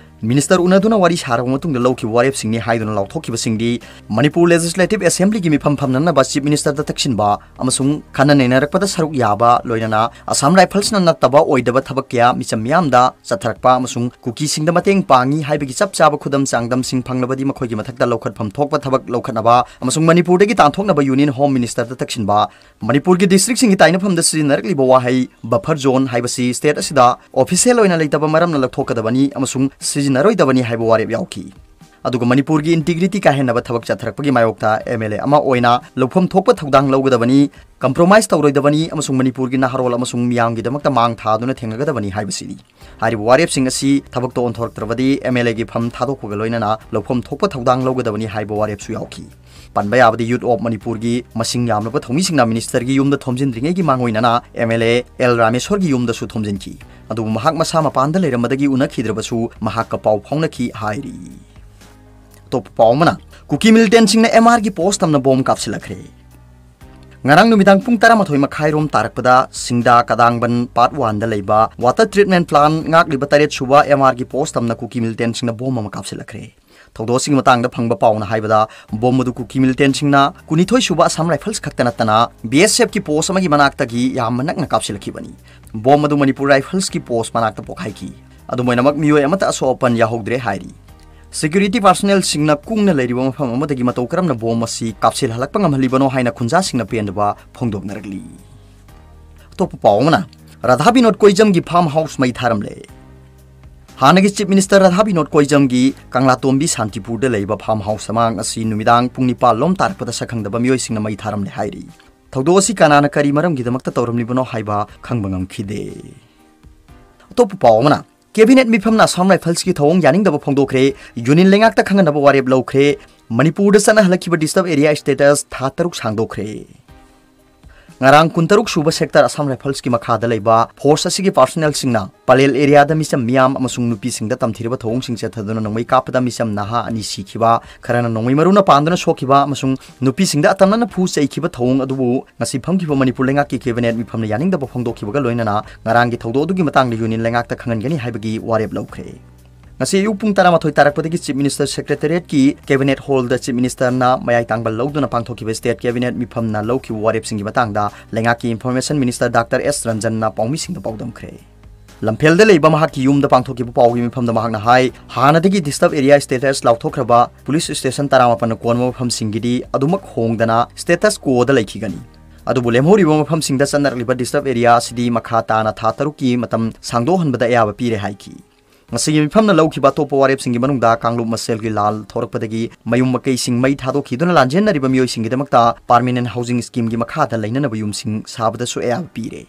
ꯃꯤꯅꯤꯁꯇꯔ ꯎꯅꯗꯨꯅ ꯋꯥꯔꯤ ꯁꯥꯔꯕ ꯃꯇꯨꯡꯗ ꯂꯧꯈꯤꯕ ꯋꯥꯔꯦꯞꯁꯤꯡꯅꯤ ꯍꯥꯏꯗꯨꯅ ꯂꯥꯎꯊꯣꯛꯈꯤꯕꯁꯤꯡꯗꯤ, ꯃꯅꯤꯄꯨꯔ ꯂꯦꯖꯤꯁꯂꯦꯇꯤꯚ ꯑꯦꯁꯦꯝꯕ꯭ꯂꯤꯒꯤ ꯃꯤꯐꯝ ꯐꯝꯅꯅꯕ ꯆꯤꯐ ꯃꯤꯅꯤꯁꯇꯔꯗ ꯇꯛꯁꯤꯟꯕ ꯑꯃꯁꯨꯡ ꯈꯟꯅ ꯅꯩꯅꯔꯛꯄꯗ ꯁꯔꯨꯛ ꯌꯥꯕ, ꯂꯣꯏꯅꯅ ꯑꯁꯥꯝ ꯔꯥꯏꯐꯜꯁꯅ ꯅꯠꯇꯕ ꯑꯣꯏꯗꯕ ꯊꯕꯛ ꯀꯌꯥ ꯃꯤꯆꯝ ꯃꯤꯌꯥꯝꯗ ꯆꯠꯊꯔꯛꯄ ꯑꯃꯁꯨꯡ ꯀꯨꯀꯤꯁꯤꯡꯗ ꯃꯇꯦꯡ ꯄꯥꯡꯉꯤ ꯍꯥꯏꯕꯒꯤ ꯆꯞ ꯆꯥꯕ ꯈꯨꯗꯝ ꯆꯥꯡꯗꯝꯁꯤꯡ ꯐꯪꯂꯕꯗꯤ ꯃꯈꯣꯏꯒꯤ ꯃꯊꯛꯇ ꯂꯧꯈꯠꯐꯝ ꯊꯣꯛꯄ ꯊꯕꯛ ꯂꯧꯈꯠꯅꯕ ꯑꯃꯁꯨꯡ ꯃꯅꯤꯄꯨꯔꯗꯒꯤ ꯇꯥꯟꯊꯣꯛꯅꯕ ꯌꯨꯅꯤꯌꯟ ꯍꯣꯝ ꯃꯤꯅꯤꯁꯇꯔꯗ ꯇꯛꯁꯤꯟꯕ, ꯃꯅꯤꯄꯨꯔꯒꯤ ꯗꯤꯁꯇ꯭ꯔꯤꯛꯁꯤꯡꯒꯤ ꯇꯥꯏꯅꯐꯝꯗ ꯁꯤꯖꯤꯟꯅꯔꯛꯂꯤꯕ ꯋꯥꯍꯩ ꯕꯐꯔ ꯖꯣꯟ ꯍꯥꯏꯕꯁꯤ ꯁ꯭ꯇꯦꯠ ꯑꯁꯤꯗ ꯑꯣꯐꯤꯁꯤꯌꯦꯜ ꯑꯣꯏꯅ ꯂꯩꯇꯕ ꯃꯔꯝꯅ ꯂꯧꯊꯣꯛꯀꯗꯕꯅꯤ ꯑꯃꯁꯨꯡ ꯁꯤꯖꯤꯟꯅꯔꯣꯏꯗꯕꯅꯤ ꯍꯥꯏꯕ ꯋꯥꯔꯦꯞ ꯌꯥꯎꯈꯤ꯫ ꯑꯗꯨꯒ ꯃꯅꯤꯄꯨꯔꯒꯤ ꯏꯟꯇꯤꯒ꯭ꯔꯤꯇꯤ ꯀꯥꯏꯍꯟꯅꯕ ꯊꯕꯛ ꯆꯠꯊꯔꯛꯄꯒꯤ ꯃꯥꯌꯣꯛꯇ ꯑꯦꯝ ꯑꯦꯜ ꯑꯦ ꯑꯃ ꯑꯣꯏꯅ ꯂꯧꯐꯝ ꯊꯣꯛꯄ ꯊꯧꯗꯥꯡ ꯂꯧꯒꯗꯕꯅꯤ, ꯀꯝꯄ꯭ꯔꯣꯃꯥꯏꯁ ꯇꯧꯔꯣꯏꯗꯕꯅꯤ ꯑꯃꯁꯨꯡ ꯃꯅꯤꯄꯨꯔꯒꯤ ꯅꯍꯥꯔꯣꯜ ꯑꯃꯁꯨꯡ ꯃꯤꯌꯥꯝꯒꯤꯗꯃꯛꯇ ꯃꯥꯡ ꯊꯥꯗꯨꯅ ꯊꯦꯡꯅꯒꯗꯕꯅꯤ ꯍꯥꯏꯕꯁꯤꯅꯤ꯫ ꯍꯥꯏꯔꯤꯕ ꯋꯥꯔꯦꯞꯁꯤꯡ ꯑꯁꯤ ꯊꯕꯛꯇ ꯑꯣꯟꯊꯣꯔꯛꯇ꯭ꯔꯕꯗꯤ ꯑꯦꯝ ꯑꯦꯜ ꯑꯦꯒꯤ ꯐꯝ ꯊꯥꯗꯣꯛꯄꯒ ꯂꯣꯏꯅꯅ ꯂꯧꯐꯝ ꯊꯣꯛꯄ ꯊꯧꯗꯥꯡ ꯂꯧꯒꯗꯕꯅꯤ ꯍꯥꯏꯕ ꯋꯥꯔꯦꯞꯁꯨ ꯌꯥꯎꯈꯤ꯫ ꯄꯟꯕ ꯌꯥꯕꯗꯤ ꯌꯨꯠ ꯑꯣꯐ ꯃꯅꯤꯄꯨꯔꯒꯤ ꯃꯁꯤꯡ ꯌꯥꯝꯂꯕ ꯊꯧꯃꯤꯁꯤꯡꯅ ꯃꯤꯅꯤꯁꯇꯔꯒꯤ ꯌꯨꯝꯗ ꯊꯣꯝꯖꯤꯟꯗ꯭ꯔꯤꯉꯩꯒꯤ ꯃꯥꯡꯑꯣꯏꯅꯅ ꯑꯦꯝ ꯑꯦꯜ ꯑꯦ ꯑꯦꯜ ꯔꯥꯃꯦꯁ꯭ꯋꯔꯒꯤ ꯌꯨꯝꯗꯁꯨ ꯊꯣꯝꯖꯤꯟꯈꯤ꯫ ꯑꯗꯨꯕꯨ ꯃꯍꯥꯛ ꯃꯁꯥ ꯃꯄꯥꯟꯗ ꯂꯩꯔꯝꯕꯗꯒꯤ ꯎꯅꯈꯤꯗ꯭ꯔꯕꯁꯨ ꯃꯍꯥꯛꯀ ꯄꯥꯎ ꯐꯥꯎꯅꯈꯤ ꯍꯥꯏꯔꯤ꯫ ꯑꯇꯣꯞꯄ ꯄꯥꯎ ꯑꯃꯅ, ꯀꯨꯀꯤ ꯃꯤꯂꯤꯇꯦꯟꯁꯤꯡꯅ ꯑꯦꯝ ꯑꯥꯔꯒꯤ ꯄꯣꯁ ꯇꯝꯅ ꯕꯣꯝ ꯀꯥꯞꯁꯤꯜꯂꯛꯈ꯭ꯔꯦ꯫ ꯉꯔꯥꯡ ꯅꯨꯃꯤꯗꯥꯡ ꯄꯨꯡ ꯇꯔꯥꯃꯥꯊꯣꯏ ꯃꯈꯥꯏꯔꯣꯝ ꯇꯥꯔꯛꯄꯗ ꯁꯤꯡꯗꯥ ꯀꯗꯥꯡꯕꯟ ꯄꯥꯔꯠ ꯋꯥꯟꯗ ꯂꯩꯕ ꯋꯥꯇꯔ ꯇ꯭ꯔꯤꯠꯃꯦꯟ ꯄ꯭ꯂꯥꯟ ꯉꯥꯛꯂꯤꯕ ꯇꯔꯦꯠ ꯁꯨꯕ ꯑꯦꯝ ꯑꯥꯔꯒꯤ ꯄꯣꯁ ꯇꯝꯅ ꯀꯨꯀꯤ ꯃꯤꯂꯤꯇꯦꯟꯁꯤꯡꯅ ꯕꯣꯝ ꯑꯃ ꯀꯥꯞꯁꯤꯜꯂꯛꯈ꯭ꯔꯦ꯫ ꯊꯧꯗꯣꯛ ꯑꯁꯤꯒꯤ ꯃꯇꯥꯡꯗ ꯐꯪꯕ ꯄꯥꯎꯅ ꯍꯥꯏꯕꯗ, ꯕꯣꯝ ꯑꯗꯨ ꯀꯨꯀꯤ ꯃꯤꯂꯤꯇꯦꯟꯁꯤꯡꯅ ꯀꯨꯟꯅꯤꯊꯣꯏ ꯁꯨꯕ ꯑꯁꯥꯝ ꯔꯥꯏꯐꯜꯁ ꯈꯛꯇ ꯅꯠꯇꯅ ꯕꯤ ꯑꯦꯁ ꯑꯦꯐꯀꯤ ꯄꯣꯁ ꯑꯃꯒꯤ ꯃꯅꯥꯛꯇꯒꯤ ꯌꯥꯝꯅ ꯅꯛꯅ ꯀꯥꯞꯁꯤꯜꯂꯛꯈꯤꯕꯅꯤ꯫ ꯕꯣꯝ ꯑꯗꯨ ꯃꯅꯤꯄꯨꯔ ꯔꯥꯏꯐꯜꯁꯀꯤ ꯄꯣꯁ ꯃꯅꯥꯛꯇ ꯄꯣꯈꯥꯏꯈꯤ꯫ ꯑꯗꯨꯝ ꯑꯣꯏꯅꯃꯛ, ꯃꯤꯑꯣꯏ ꯑꯃꯠꯇ ꯑꯁꯣꯛ ꯑꯄꯟ ꯌꯥꯎꯍꯧꯗ꯭ꯔꯦ ꯍꯥꯏꯔꯤ꯫ ꯁꯦꯀ꯭ꯌꯨꯔꯤꯇꯤ ꯄꯥꯔꯁꯣꯅꯦꯜꯁꯤꯡꯅ ꯀꯨꯡꯅ ꯂꯩꯔꯤꯕ ꯃꯐꯝ ꯑꯃꯗꯒꯤ ꯃꯇꯧ ꯀꯔꯝꯅ ꯕꯣꯝ ꯑꯁꯤ ꯀꯥꯞꯁꯤꯜꯍꯜꯂꯛꯄ ꯉꯝꯍꯜꯂꯤꯕꯅꯣ ꯍꯥꯏꯅ ꯈꯨꯟꯖꯥꯁꯤꯡꯅ ꯄꯦꯟꯗꯕ ꯐꯣꯡꯗꯣꯛꯅꯔꯛꯂꯤ꯫ ꯑꯇꯣꯞꯄ ꯄꯥꯎ ꯑꯃꯅ, ꯔꯥꯙꯥ ꯕꯤꯅꯣꯗ ꯀꯣꯏꯖꯝꯒꯤ ꯐꯥꯔꯝ ꯍꯥꯎꯁ ꯃꯩ ꯊꯥꯔꯝꯂꯦ꯫ ꯍꯥꯟꯅꯒꯤ ꯆꯤꯐ ꯃꯤꯅꯤꯁꯇꯔ ꯔꯥꯙꯥ ꯕꯤꯅꯣꯗ ꯀꯣꯏꯖꯝꯒꯤ ꯀꯪꯂꯥꯇꯣꯝꯕꯤ ꯁꯥꯟꯇꯤꯄꯨꯔꯗ ꯂꯩꯕ ꯐꯥꯔꯝ ꯍꯥꯎꯁ ꯑꯃ ꯉꯁꯤ ꯅꯨꯃꯤꯗꯥꯡ ꯄꯨꯡ ꯅꯤꯄꯥꯟ ꯂꯣꯝ ꯇꯥꯔꯛꯄꯗ ꯁꯛꯈꯪꯗꯕ ꯃꯤꯑꯣꯏꯁꯤꯡꯅ ꯃꯩ ꯊꯥꯔꯝꯂꯦ ꯍꯥꯏꯔꯤ꯫ ꯊꯧꯗꯣꯛ ꯑꯁꯤ ꯀꯅꯥꯅ ꯀꯔꯤ ꯃꯔꯝꯒꯤꯗꯃꯛꯇ ꯇꯧꯔꯝꯂꯤꯕꯅꯣ ꯍꯥꯏꯕ ꯈꯪꯕ ꯉꯝꯈꯤꯗꯦ꯫ ꯑꯇꯣꯞꯄ ꯄꯥꯎ ꯑꯃꯅ, ꯀꯦꯕꯤꯅꯦꯠ ꯃꯤꯐꯝꯅ ꯑꯁꯥꯝ ꯔꯥꯏꯐꯜꯁꯀꯤ ꯊꯧꯑꯣꯡ ꯌꯥꯅꯤꯡꯗꯕ ꯐꯣꯡꯗꯣꯛꯈ꯭ꯔꯦ꯫ ꯌꯨꯅꯤꯌꯟ ꯂꯩꯉꯥꯛꯇ ꯈꯪꯍꯟꯅꯕ ꯋꯥꯔꯦꯞ ꯂꯧꯈ꯭ꯔꯦ꯫ ꯃꯅꯤꯄꯨꯔꯗ ꯆꯠꯅꯍꯜꯂꯛꯈꯤꯕ ꯗꯤꯁꯇꯔꯕ ꯑꯦꯔꯤꯌꯥ ꯁ꯭ꯇꯦꯇꯁ ꯊꯥ ꯇꯔꯨꯛ ꯁꯥꯡꯗꯣꯛꯈ꯭ꯔꯦ꯫ ꯉꯔꯥꯡ ꯀꯨꯟꯇꯔꯨꯛ ꯁꯨꯕ ꯁꯦꯛꯇꯔ ꯑꯁꯥꯝ ꯔꯥꯏꯐꯜꯁꯀꯤ ꯃꯈꯥꯗ ꯂꯩꯕ ꯐꯣꯔꯁ ꯑꯁꯤꯒꯤ ꯄꯥꯔꯁꯣꯅꯦꯜꯁꯤꯡꯅ ꯄꯂꯦꯜ ꯑꯦꯔꯤꯌꯥꯗ ꯃꯤꯆꯝ ꯃꯤꯌꯥꯝ ꯑꯃꯁꯨꯡ ꯅꯨꯄꯤꯁꯤꯡꯗ ꯇꯝꯊꯤꯔꯕ ꯊꯧꯑꯣꯡꯁꯤꯡ ꯆꯠꯊꯗꯨꯅ ꯅꯣꯡꯃꯩ ꯀꯥꯞꯄꯗ ꯃꯤꯆꯝ ꯅꯍꯥ ꯑꯅꯤ ꯁꯤꯈꯤꯕ, ꯈꯔꯅ ꯅꯣꯡꯃꯩ ꯃꯔꯨꯅ ꯄꯥꯟꯗꯨꯅ ꯁꯣꯛꯈꯤꯕ ꯑꯃꯁꯨꯡ ꯅꯨꯄꯤꯁꯤꯡꯗ ꯑꯇꯝꯅꯅ ꯐꯨ ꯆꯩꯈꯤꯕ ꯊꯧꯑꯣꯡ ꯑꯗꯨꯕꯨ ꯉꯁꯤ ꯐꯝꯈꯤꯕ ꯃꯅꯤꯄꯨꯔ ꯂꯩꯉꯥꯛꯀꯤ ꯀꯦꯕꯤꯅꯦꯠ ꯃꯤꯐꯝꯅ ꯌꯥꯅꯤꯡꯗꯕ ꯐꯣꯡꯗꯣꯛꯈꯤꯕꯒ ꯂꯣꯏꯅꯅ ꯉꯔꯥꯡꯒꯤ ꯊꯧꯗꯣꯛ ꯑꯗꯨꯒꯤ ꯃꯇꯥꯡꯗ ꯌꯨꯅꯤꯌꯟ ꯂꯩꯉꯥꯛꯇ ꯈꯪꯍꯟꯒꯅꯤ ꯍꯥꯏꯕꯒꯤ ꯋꯥꯔꯦꯞ ꯂꯧꯈ꯭ꯔꯦ꯫ ꯉꯁꯤ ꯑꯌꯨꯛ ꯄꯨꯡ ꯇꯔꯥꯃꯥꯊꯣꯏ ꯇꯥꯔꯛꯄꯗꯒꯤ ꯆꯤꯐ ꯃꯤꯅꯤꯁꯇꯔ ꯁꯦꯀ꯭ꯔꯦꯇꯦꯔꯤꯌꯦꯠꯀꯤ ꯀꯦꯕꯤꯅꯦꯠ ꯍꯣꯜꯗ ꯆꯤꯐ ꯃꯤꯅꯤꯁꯇꯔꯅ ꯃꯌꯥꯏ ꯇꯥꯡꯕ ꯂꯧꯗꯨꯅ ꯄꯥꯡꯊꯣꯛꯈꯤꯕ ꯁ꯭ꯇꯦꯠ ꯀꯦꯕꯤꯅꯦꯠ ꯃꯤꯐꯝꯅ ꯂꯧꯈꯤꯕ ꯋꯥꯔꯦꯞꯁꯤꯡꯒꯤ ꯃꯇꯥꯡꯗ ꯂꯩꯉꯥꯛꯀꯤ ꯏꯟꯐꯣꯔꯃꯦꯁꯟ ꯃꯤꯅꯤꯁꯇꯔ ꯗꯥꯛꯇꯔ ꯑꯦꯁ ꯔꯟꯖꯟꯅ ꯄꯥꯎꯃꯤꯁꯤꯡꯗ ꯄꯥꯎꯗꯝꯈ꯭ꯔꯦ꯫ ꯂꯝꯐꯦꯜꯗ ꯂꯩꯕ ꯃꯍꯥꯛꯀꯤ ꯌꯨꯝꯗ ꯄꯥꯡꯊꯣꯛꯈꯤꯕ ꯄꯥꯎꯒꯤ ꯃꯤꯐꯝꯗ ꯃꯍꯥꯛꯅ ꯍꯥꯏ, ꯍꯥꯟꯅꯗꯒꯤ ꯗꯤꯁꯇꯔꯕ ꯑꯦꯔꯤꯌꯥ ꯁ꯭ꯇꯦꯇꯁ ꯂꯥꯎꯊꯣꯛꯈ꯭ꯔꯕ ꯄꯨꯂꯤꯁ ꯁ꯭ꯇꯦꯁꯟ ꯇꯔꯥꯃꯥꯄꯟꯅ ꯀꯣꯟꯕ ꯃꯐꯝꯁꯤꯡꯒꯤꯗꯤ ꯑꯗꯨꯃꯛ ꯍꯣꯡꯗꯅ ꯁ꯭ꯇꯦꯇꯁ ꯀꯣꯗ ꯂꯩꯈꯤꯒꯅꯤ꯫ ꯑꯗꯨꯕꯨ ꯂꯦꯝꯍꯧꯔꯤꯕ ꯃꯐꯝꯁꯤꯡꯗ ꯆꯠꯅꯔꯛꯂꯤꯕ ꯗꯤꯁꯇꯔꯕ ꯑꯦꯔꯤꯌꯥ ꯑꯁꯤꯗꯤ ꯃꯈꯥ ꯇꯥꯅ ꯊꯥ ꯇꯔꯨꯛꯀꯤ ꯃꯇꯝ ꯁꯥꯡꯗꯣꯛꯍꯟꯕꯗ ꯑꯌꯥꯕ ꯄꯤꯔꯦ ꯍꯥꯏꯈꯤ꯫ ꯉꯁꯤꯒꯤ ꯃꯤꯐꯝꯅ ꯂꯧꯈꯤꯕ ꯑꯇꯣꯞꯄ ꯋꯥꯔꯦꯞꯁꯤꯡꯒꯤ ꯃꯅꯨꯡꯗ ꯀꯥꯡꯂꯨꯞ ꯃꯁꯦꯜꯒꯤ ꯂꯥꯜ ꯊꯣꯔꯛꯄꯗꯒꯤ ꯃꯌꯨꯝ ꯃꯀꯩꯁꯤꯡ ꯃꯩ ꯊꯥꯗꯣꯛꯈꯤꯗꯨꯅ ꯂꯥꯟꯖꯦꯟꯅꯔꯤꯕ ꯃꯤꯑꯣꯏꯁꯤꯡꯒꯤꯗꯃꯛꯇ ꯄꯥꯔꯃꯤꯅꯦꯟ ꯍꯥꯎꯁꯤꯡ ꯁ꯭ꯀꯤꯝꯒꯤ ꯃꯈꯥꯗ ꯂꯩꯅꯅꯕ ꯌꯨꯝꯁꯤꯡ ꯁꯥꯕꯗꯁꯨ ꯑꯌꯥꯕ ꯄꯤꯔꯦ꯫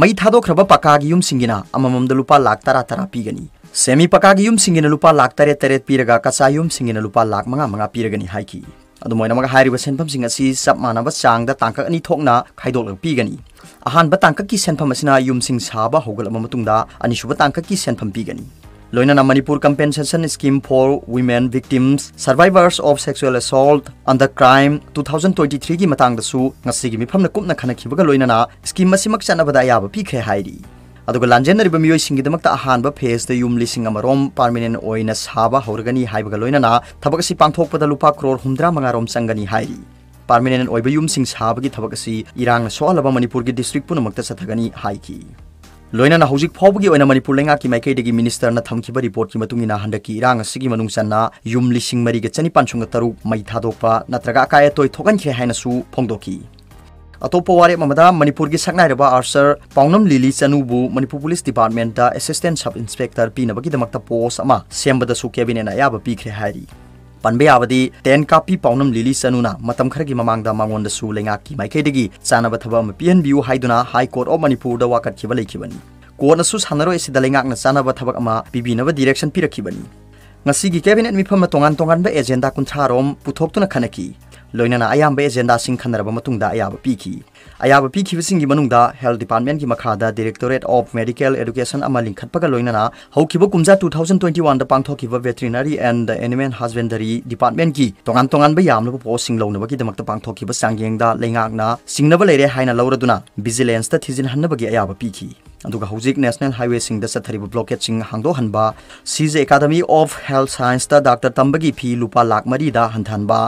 ꯃꯩ ꯊꯥꯗꯣꯛꯈ꯭ꯔꯕ ꯄꯀꯥꯒꯤ ꯌꯨꯝꯁꯤꯡꯒꯤꯅ ꯑꯃꯃꯝꯗ ꯂꯨꯄꯥ ꯂꯥꯈ ꯇꯔꯥ ꯇꯔꯥ ꯄꯤꯒꯅꯤ꯫ ꯁꯦꯃꯤ ꯄꯀꯥꯒꯤ ꯌꯨꯝꯁꯤꯡꯒꯤꯅ ꯂꯨꯄꯥ ꯂꯥꯈ ꯇꯔꯦꯠ ꯇꯔꯦꯠ ꯄꯤꯔꯒ ꯀꯆꯥ ꯌꯨꯝꯁꯤꯡꯒꯤꯅ ꯂꯨꯄꯥ ꯂꯥꯈ ꯃꯉꯥ ꯃꯉꯥ ꯄꯤꯔꯒꯅꯤ ꯍꯥꯏꯈꯤ꯫ ꯑꯗꯨꯝ ꯑꯣꯏꯅꯃꯛ, ꯍꯥꯏꯔꯤꯕ ꯁꯦꯟꯐꯝꯁꯤꯡ ꯑꯁꯤ ꯆꯞ ꯃꯥꯟꯅꯕ ꯆꯥꯡꯗ ꯇꯥꯡꯀꯛ ꯑꯅꯤ ꯊꯣꯛꯅ ꯈꯥꯏꯗꯣꯛꯂꯒ ꯄꯤꯒꯅꯤ꯫ ꯑꯍꯥꯟꯕ ꯇꯥꯡꯀꯛꯀꯤ ꯁꯦꯟꯐꯝ ꯑꯁꯤꯅ ꯌꯨꯝꯁꯤꯡ ꯁꯥꯕ ꯍꯧꯒꯠꯂꯕ ꯃꯇꯨꯡꯗ ꯑꯅꯤꯁꯨꯕ ꯇꯥꯡꯀꯛꯀꯤ ꯁꯦꯟꯐꯝ ꯄꯤꯒꯅꯤ꯫ ꯂꯣꯏꯅꯅ Manipur Compensation Scheme for Women Victims, Survivors of Sexual Assault and the Crime two thousand twenty-three ꯒꯤ ꯃꯇꯥꯡꯗꯁꯨ ꯉꯁꯤꯒꯤ ꯃꯤꯐꯝꯅ ꯀꯨꯞꯅ ꯈꯟꯅꯈꯤꯕꯒ ꯂꯣꯏꯅꯅ ꯁ꯭ꯀꯤꯝ ꯑꯁꯤꯃꯛ ꯆꯠꯅꯕꯗ ꯑꯌꯥꯕ ꯄꯤꯈ꯭ꯔꯦ ꯍꯥꯏꯔꯤ꯫ ꯑꯗꯨꯒ ꯂꯥꯟꯖꯦꯟꯅꯔꯤꯕ ꯃꯤꯑꯣꯏꯁꯤꯡꯒꯤꯗꯃꯛꯇ ꯑꯍꯥꯟꯕ ꯐꯦꯖꯇ ꯌꯨꯝ ꯂꯤꯁꯤꯡ ꯑꯃ ꯔꯣꯝ ꯄꯥꯔꯃꯤꯅꯦꯟ ꯑꯣꯏꯅ ꯁꯥꯕ ꯍꯧꯔꯒꯅꯤ ꯍꯥꯏꯕꯒ ꯂꯣꯏꯅꯅ ꯊꯕꯛ ꯑꯁꯤ ꯄꯥꯡꯊꯣꯛꯄꯗ ꯂꯨꯄꯥ ꯀ꯭ꯔꯣꯔ ꯍꯨꯝꯗ꯭ꯔꯥ ꯃꯉꯥ ꯔꯣꯝ ꯆꯪꯒꯅꯤ ꯍꯥꯏꯔꯤ꯫ ꯄꯥꯔꯃꯤꯅꯦꯟ ꯑꯣꯏꯕ ꯌꯨꯝꯁꯤꯡ ꯁꯥꯕꯒꯤ ꯊꯕꯛ ꯑꯁꯤ ꯏꯔꯥꯡꯅ ꯁꯣꯛꯍꯜꯂꯕ ꯃꯅꯤꯄꯨꯔꯒꯤ ꯗꯤꯁꯇ꯭ꯔꯤꯛ ꯄꯨꯝꯅꯃꯛꯇ ꯆꯠꯊꯒꯅꯤ ꯍꯥꯏꯈꯤ꯫ ꯂꯣꯏꯅꯅ ꯍꯧꯖꯤꯛ ꯐꯥꯎꯕꯒꯤ ꯑꯣꯏꯅ ꯃꯅꯤꯄꯨꯔ ꯂꯩꯉꯥꯛꯀꯤ ꯃꯥꯏꯀꯩꯗꯒꯤ ꯃꯤꯅꯤꯁꯇꯔꯅ ꯊꯝꯈꯤꯕ ꯔꯤꯄꯣꯔꯠꯀꯤ ꯃꯇꯨꯡ ꯏꯟꯅ ꯍꯟꯗꯛꯀꯤ ꯏꯔꯥꯡ ꯑꯁꯤꯒꯤ ꯃꯅꯨꯡ ꯆꯟꯅ ꯌꯨꯝ ꯂꯤꯁꯤꯡ ꯃꯔꯤꯒ ꯆꯅꯤꯄꯥꯟ ꯁꯨꯞꯅ ꯇꯔꯨꯛ ꯃꯩ ꯊꯥꯗꯣꯛꯄ ꯅꯠꯇ꯭ꯔꯒ ꯑꯀꯥꯏ ꯑꯇꯣꯏ ꯊꯣꯛꯍꯟꯈ꯭ꯔꯦ ꯍꯥꯏꯅꯁꯨ ꯐꯣꯡꯗꯣꯛꯈꯤ꯫ ꯑꯇꯣꯞꯄ ꯋꯥꯔꯦꯞ ꯑꯃꯗ ꯃꯅꯤꯄꯨꯔꯒꯤ ꯁꯛꯅꯥꯏꯔꯕ ꯑꯥꯔꯆꯔ ꯄꯥꯎꯅꯝ ꯂꯤꯂꯤ ꯆꯅꯨꯕꯨ Manipur police department assistant sub inspector ꯄꯤꯅꯕꯒꯤꯗꯃꯛꯇ ꯄꯣꯁ ꯑꯃ ꯁꯦꯝꯕꯗꯁꯨ ꯀꯦꯕꯤꯅꯦꯠꯅ ꯑꯌꯥꯕ ꯄꯤꯈ꯭ꯔꯦ ꯍꯥꯏꯔꯤ꯫ ꯄꯟꯕ ꯌꯥꯕꯗꯤ ꯇꯦꯟ ꯀꯥꯞꯄꯤ ꯄꯥꯎꯅꯝ ꯂꯤꯂꯤ ꯆꯅꯨꯅ ꯃꯇꯝ ꯈꯔꯒꯤ ꯃꯃꯥꯡꯗ ꯃꯉꯣꯟꯗꯁꯨ ꯂꯩꯉꯥꯛꯀꯤ ꯃꯥꯏꯀꯩꯗꯒꯤ ꯆꯥꯅꯕ ꯊꯕꯛ ꯑꯃ ꯄꯤꯍꯟꯕꯤꯌꯨ ꯍꯥꯏꯗꯨꯅ High Court of ꯃꯅꯤꯄꯨꯔꯗ ꯋꯥꯀꯠꯈꯤꯕ ꯂꯩꯈꯤꯕꯅꯤ꯫ ꯀꯣꯔꯠꯅꯁꯨ ꯁꯥꯟꯅꯔꯣꯏ ꯑꯁꯤꯗ ꯂꯩꯉꯥꯛꯅ ꯆꯥꯅꯕ ꯊꯕꯛ ꯑꯃ ꯄꯤꯕꯤꯅꯕ direction ꯄꯤꯔꯛꯈꯤꯕꯅꯤ꯫ ꯉꯁꯤꯒꯤ cabinet ꯃꯤꯐꯝꯅ ꯇꯣꯉꯥꯟ ꯇꯣꯉꯥꯟꯕ agenda ꯀꯨꯟꯊ꯭ꯔꯥ ꯔꯣꯝ ꯄꯨꯊꯣꯛꯇꯨꯅ ꯈꯟꯅꯈꯤ꯫ ꯂꯣꯏꯅꯅ ꯑꯌꯥꯝꯕ agendaꯁꯤꯡ ꯈꯟꯅꯔꯕ ꯃꯇꯨꯡꯗ ꯑꯌꯥꯕ ꯄꯤꯈꯤ꯫ ꯑꯌꯥꯕ ꯄꯤꯈꯤꯕꯁꯤꯡꯒꯤ ꯃꯅꯨꯡꯗ Health Departmentꯀꯤ ꯃꯈꯥꯗ Directorate of Medical Education ꯑꯃ ꯂꯤꯡꯈꯠꯄꯒ ꯂꯣꯏꯅꯅ ꯍꯧꯈꯤꯕ ꯀꯨꯝꯖꯥ two thousand twenty oneꯗ ꯄꯥꯡꯊꯣꯛꯈꯤꯕ Veterinary and Animal Husbandry Departmentꯀꯤ ꯇꯣꯉꯥꯟ ꯇꯣꯉꯥꯟꯕ ꯌꯥꯝꯂꯕ postꯁꯤꯡ ꯂꯧꯅꯕꯒꯤꯗꯃꯛꯇ ꯄꯥꯡꯊꯣꯛꯈꯤꯕ ꯆꯥꯡꯌꯦꯡꯗ ꯂꯩꯉꯥꯛꯅ ꯆꯤꯡꯅꯕ ꯂꯩꯔꯦ ꯍꯥꯏꯅ ꯂꯧꯔꯗꯨꯅ Vigilanceꯇ ꯊꯤꯖꯤꯟꯍꯟꯅꯕꯒꯤ ꯑꯌꯥꯕ ꯄꯤꯈꯤ꯫ ꯑꯗꯨꯒ ꯍꯧꯖꯤꯛ National Highwayꯁꯤꯡꯗ ꯆꯠꯊꯔꯤꯕ blockadeꯁꯤꯡ ꯍꯥꯡꯗꯣꯛꯍꯟꯕ, CJ Academy of Health Scienceꯇ doctor ꯇꯝꯕꯒꯤ fee ꯂꯨꯄꯥ ꯂꯥꯈ ꯃꯔꯤꯗ ꯍꯟꯊꯍꯟꯕ,